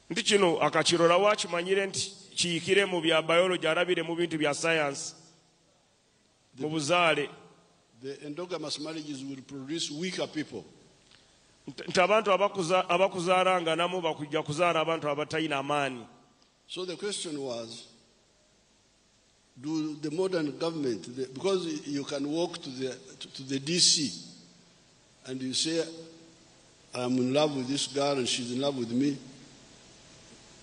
Nti kino akakirora wakimanyire nti kiyikire mu bya biology arabire mu bintu bya science mu buzaale. The endogamous marriages will produce weaker people. Nti abantu abakuzaalanganamu bakujja kuzaala abantu abatalina amaanyi. So the question was, do the modern government, because you can walk to the DC and you say, I'm in love with this girl and she's in love with me.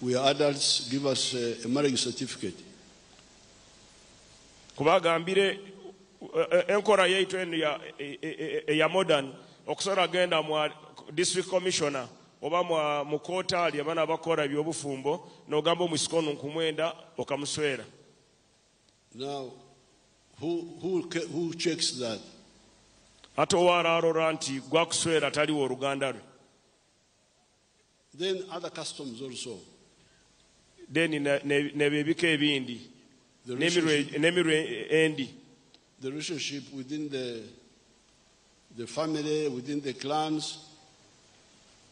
We are adults, give us a marriage certificate. Kubagambire enkora yaitu eno ya modern okusobola genda mu district commissioner oba mu koota ali abaana abakola ebyobufumbo n'ogamba omwisika ono nkumwenda okamuswera. Now, who checks that? Ate owaararora nti gwakuswera taliwo oluganda lwe. Then other customs also. Then nebyo ebika ebindi n'emirwe endi. The relationship within the family, within the clans.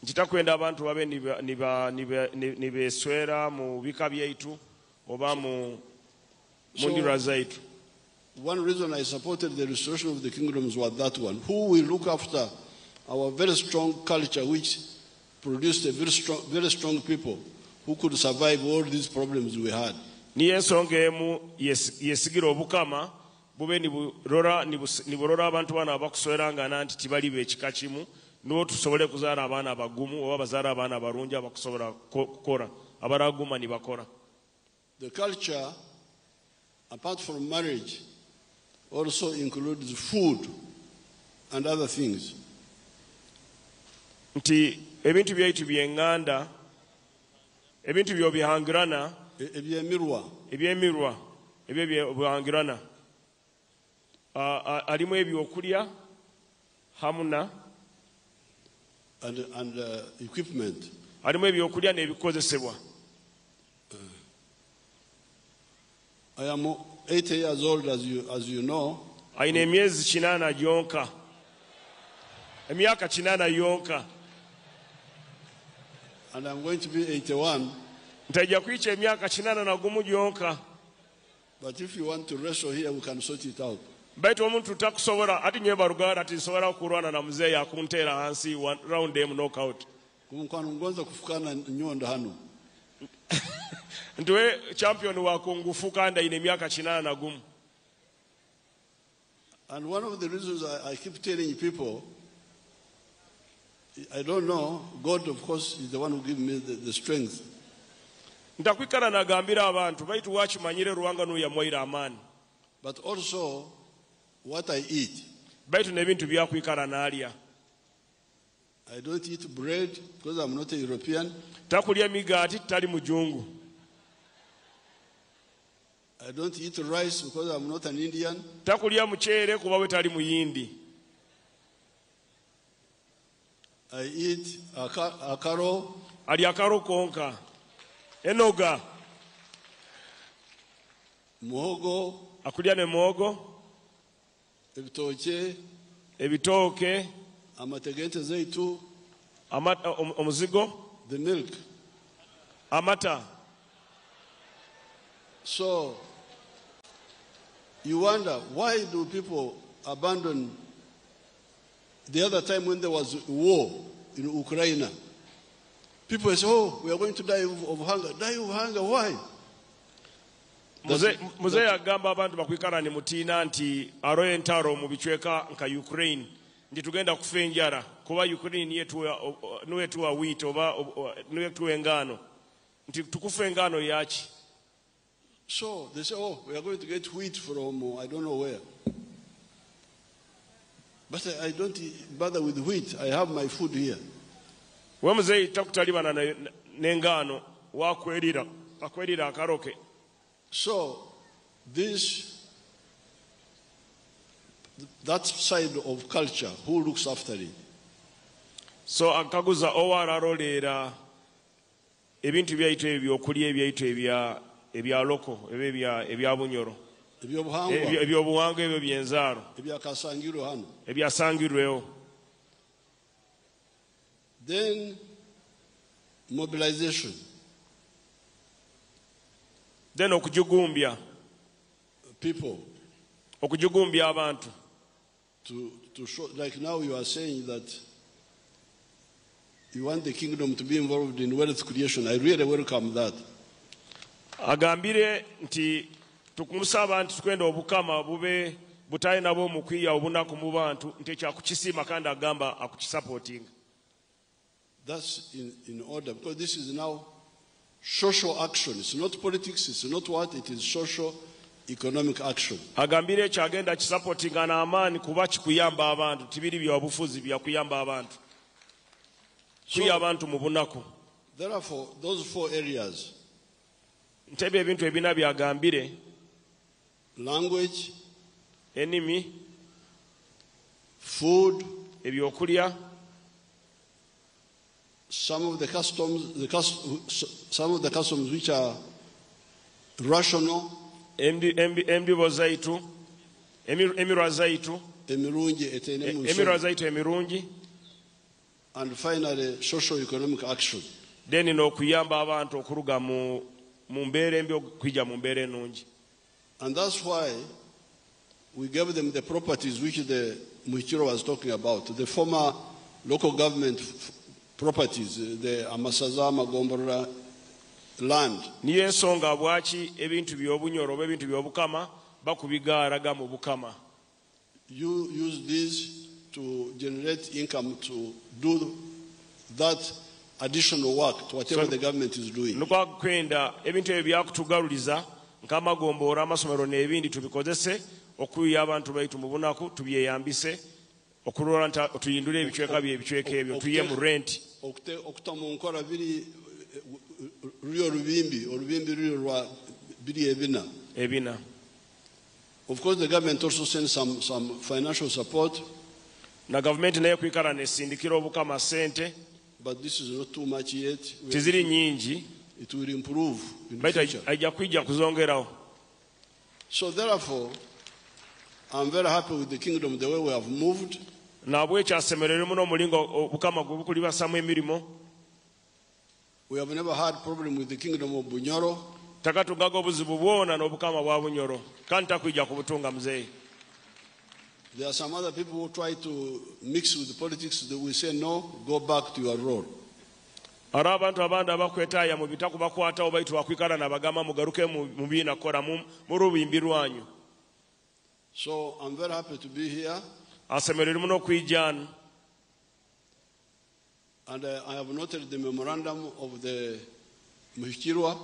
Nkitakwenda abantu babe nibeswera mu bika byaitu oba mu ndirwa zaitu. One reason I supported the restoration of the kingdoms was that one. Who will look after our very strong culture, which produced a very strong, very strong people who could survive all these problems we had. Niyo ensonga emu yesigira obukama bube niburora abantu bano abakuswerangana nti tibali b'ekika kimu niwo tusobole kuzaala abaana abagumu oba bazaala abaana abalungi abakusobola kukora abaraguma nibakora. The culture, apart from marriage, also includes food and other things. Nti ebintu byaitu by'enganda ebintu byobihangirana ebyemirwa ebyemirwa ebyo bihangirana alimu ebyokulya hamu na and equipment. Alimu ebyokulya n'ebikozesebwa. I am 80 years old, as you know. Ayina emyezi 80 gyonka emyaka 80 yonka. And I'm going to be 81. Ntajja kuyikya emyaka 81 gyonka. But if you want to wrestle here, we can sort it out. Baitu omuntu takusobola ati nyewe baruganda ati nsobola kulwana na muzeeyi akunteera hansi one round emu knockout. Mukwano ngonza kufukana nyondo hano. Nti we champion wa kungufu kandi ayina emyaka 81. And one of the reasons I keep telling people, I don't know, God of course is the one who gave me the strength. Ntakwikara nagambira abantu baitu wakimanyire Ruhanga n'oyamwaire amaani. But also what I eat. Baitu n'ebintu byakwikara n'alya. I don't eat bread because I'm not a European. Takulya migaati tali mujungu. I don't eat rice because I'm not an Indian. Takulya muceere kuba we tali muyindi. I eat akaro. Alya akaro konka. Enoga. Muhogo. Akulya ne muhogo. Ebitoke. Ebitoke. Amategente zeitu. Amata, omuzigo. The milk. Amata. So you wonder, why do people abandon? The other time when there was war in Ukraine, people say, oh, we are going to die of hunger. Die of hunger, why? Muzeeyi agamba abantu bakwikara nimutiina nti aroho entaro mu bicweka nka Ukraine, nti tugenda kufa enjara kuba Ukraine niyo etuwa wheat oba niyo etuwa engaano, nti tukufa engaano yaki? So they say, "Oh, we are going to get wheat from I don't know where." But I don't bother with wheat. I have my food here. We muzeeyi takutalibana n'engaano, wakwerira akwerira akaroke. So that side of culture, who looks after it? So akaguza owaararoleera ebintu byaitu ebyo byokulya ebyaitu ebya local eba ebya Bunyoro. Ebyobuhangwa. Ebyobuhangwa ebyo byenzaaro. Ebyakasangirwe hano. Ebyasangirweho. Then mobilization. Then okujugumbya. People. Okujugumbya abantu. To show, like now you are saying that you want the kingdom to be involved in wealth creation. I really welcome that. Agambire nti tukumusaba nti tukwenda obukama bube butayi nabo mu kwiya obunaku mu bantu, nti ekyakukisiima kandi agamba akukisupportinga. That's in order, because this is now social action. It's not politics, it's not what, it is social economic action. Agambire ekyo agenda kisupportinga n'amaanyi kuba kikuyamba abantu, tibiri bya bufuzi, byakuyamba abantu, kwiya abantu mu bunaku. Therefore, those four areas, ntebe ebintu ebina byagambire, language, enimi, food, ebyokulya, some of the customs, some of the customs which are rational, embibo zaitu, emirwa zaitu, emirungi eteine mu emirwa nsonga. Zaitu emirungi, and finally social economic action. Then n'okuyamba abantu okuruga mu mbeera embi okwijja mu mbeera ennungi. And that's why we gave them the properties which the Muhikirwa was talking about, the former local government properties, the Amasaza, Magombolola land. Niyo ensonga bwaki ebintu by'obunyoro oba ebintu by'obukama bakubigaaraga mu bukama. You use these to generate income to do that additional work to whatever the government is doing. Nukwa kwenda ebintu ebyo byakutugaluliza nk'amagomboora, amasomero n'ebindi, tubikozese okuyiya abantu baitu mu bunaku, tubyeyambise okulora nti tuyindule ebicweka bye ebicweka ebyo tuye mu rent. Okuta mu nkola biri ruli olubimbi luli lwa biri ebina. Ebina. Of course, the government also sends some financial support. Na gavumenti nayo kwikara nesindikira obukama sente. But this is not too much yet. Tiziri nyingi. It will improve in the baitu future. Ajja kwijja kuzongeraho. So therefore, I'm very happy with the kingdom, the way we have moved. Nabwekyo asemererwe muno omulingo obukama gwe bukulibasamu emirimu. We have never had problem with the kingdom of Bunyoro. Takatungaga obuzibu bwona n'obukama bwa Bunyoro kandi takwija kubutunga muzeeyi. There are some other people who try to mix with the politics. They will say, "No, go back to your role." Hariho abantu abandi abakwetaaya mu bitaku bakwatawo, baitu bakwikara nabagamba mugaruke mu biina kukora mu rubimbi rwanyu. So I'm very happy to be here. Asemererwe muno okwija hanu. And I have noted the memorandum of the Muhikirwa.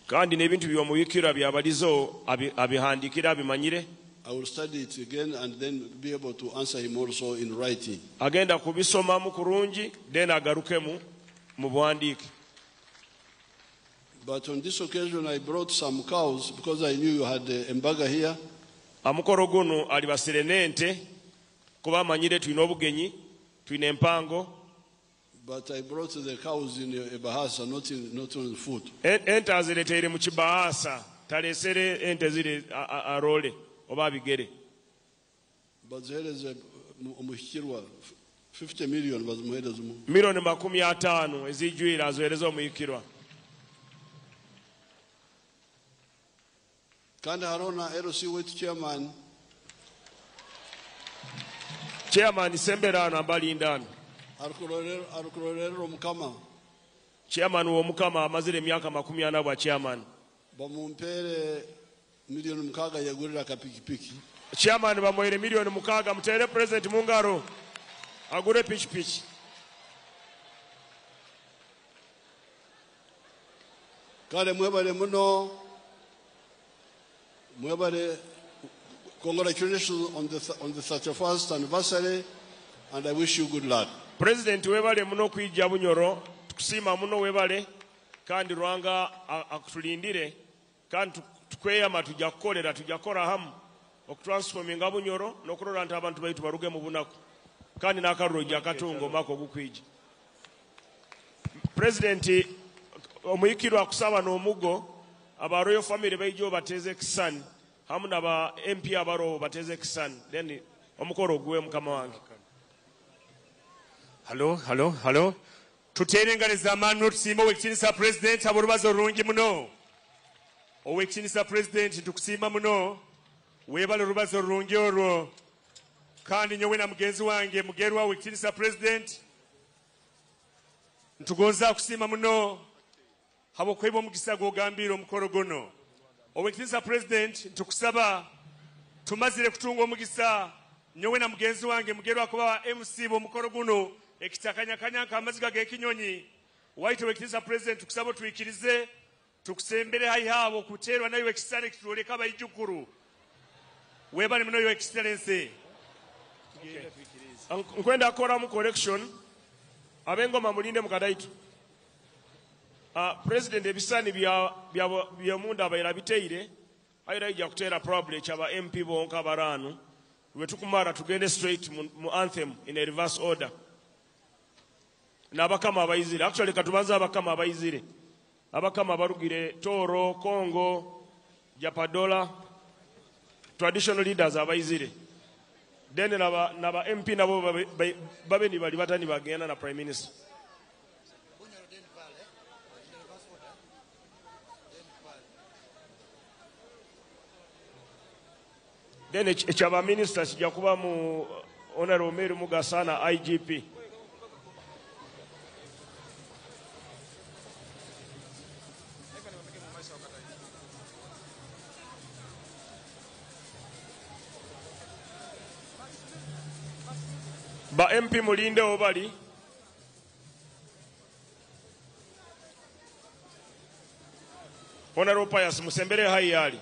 Kandi n'ebintu by'omubikira byabalizo abihandikire abimanyire. I will study it again and then be able to answer him also in writing. Agenda kubisomamu kurungi then agarukemu mu buwandiike. But on this occasion, I brought some cows because I knew you had embaga here. Amukoro guno alibasire n'ente kuba amanyire tulina obugenyi, tulina empango. But I brought the cows in a bahasa, not on foot. Ente azireteire mu kibaasa, talesere ente ziri arole oba abigere. Bazihereze omuhikirwa 50 million bazimuhereze mu. 50 million ezijwire azohereza omuyikirwa. Kandi hariho na LC wetu chairman. Chairman sembera hano ambalindano. Arukurorera omukama. Chairman w'omukama amazire emyaka 40 bwa chairman. Bamumpere. 6 million yegurira akapikipiki. Chairman bamuhaire 6 million. Mutere president mu ngaro agure pikipiki. Kale mwebale muno, mwebale. Congratulations on the 31st anniversary, and I wish you good luck. President, webale muno kwijja Bunyoro. Tukusiima muno, webale, kandi Rwanga akutulindire, kandi tukweyama tujja kukolera, tujja kukola hamu okutransforminga Bunyoro n'okurora nti abantu baitu baruge mu bunaku, kandi n'akaruru ojja katunga omwaka ogukwija. President, omuyikirwa akusaba n'omugo aba royal family baija obateeze ekisani hamu naba MP abarobo bateeze ekisani, then omukoro oguwe mukama wange. Hello, hello, hello. Tuteere engalo ez'amaani n'otusiima Oweekitiinisa Pulezidenti habw'orubazo orurungi muno. Oweekitiinisa Pulezidenti, ntukusiima muno, weebale orubazo orurungi orwo. Kandi nyowe na mugenzi wange Mugerwa, Oweekitiinisa Pulezidenti, ntugonza kusiima muno habw'okuheebwa omugisa gw'ogambiire omukoro guno. Oweekitiinisa Pulezidenti, ntukusaba, tumazire kutunga omugisa nyowe na mugenzi wange Mugerwa kuba MC b'omukoro guno ekitakanyakanya nk'amaziga g'ekinyonyi. Waitu Oweekitiinisa Pulezidenti, tukusaba otwikirize tukusembere haihi abo okuteerwa nayo ekisale kitwoleka abaijukuru. Webale muno, Your Excellency. Nkwenda kukoramu correction. Ab'engoma mulinde mukadaitu. President, ebisani byomunda abaire abiteire, aira ija kuteera probably ekyaba MP bonka baraanu. Lwe tukumara tugende straight mu anthem in a reverse order n'abakama abayizire. Actually, katubanze abakama abayizire, abakama abarugire Toro, Congo, Japadola, traditional leaders abayizire, then naba MP nabo babe nibali batani bagenda na prime minister. Then ekyaba minister kijja kuba mu Honorable Mary Mugasa na IGP. Ba MP mulindewo bali. Honorable Pius, musembere hai yali.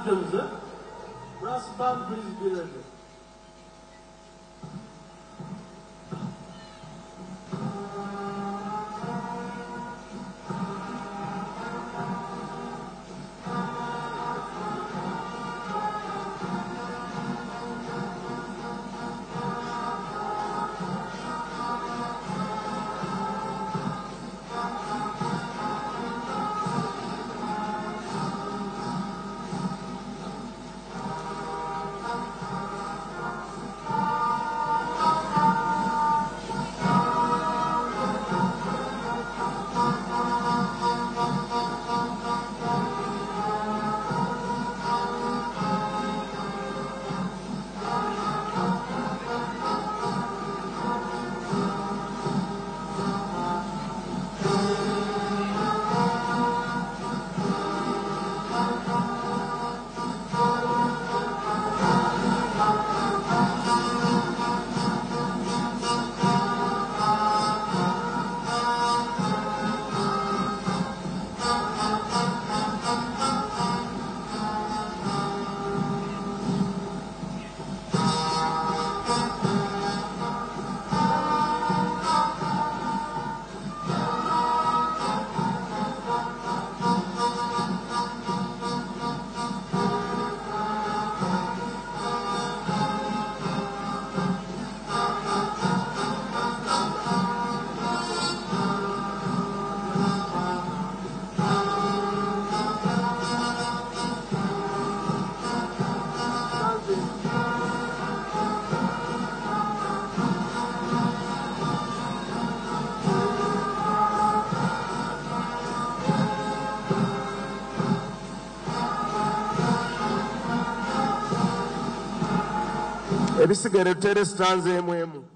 Anthems, eh? Brass band, please be ready. Ebisigere tutere stanza emu emu.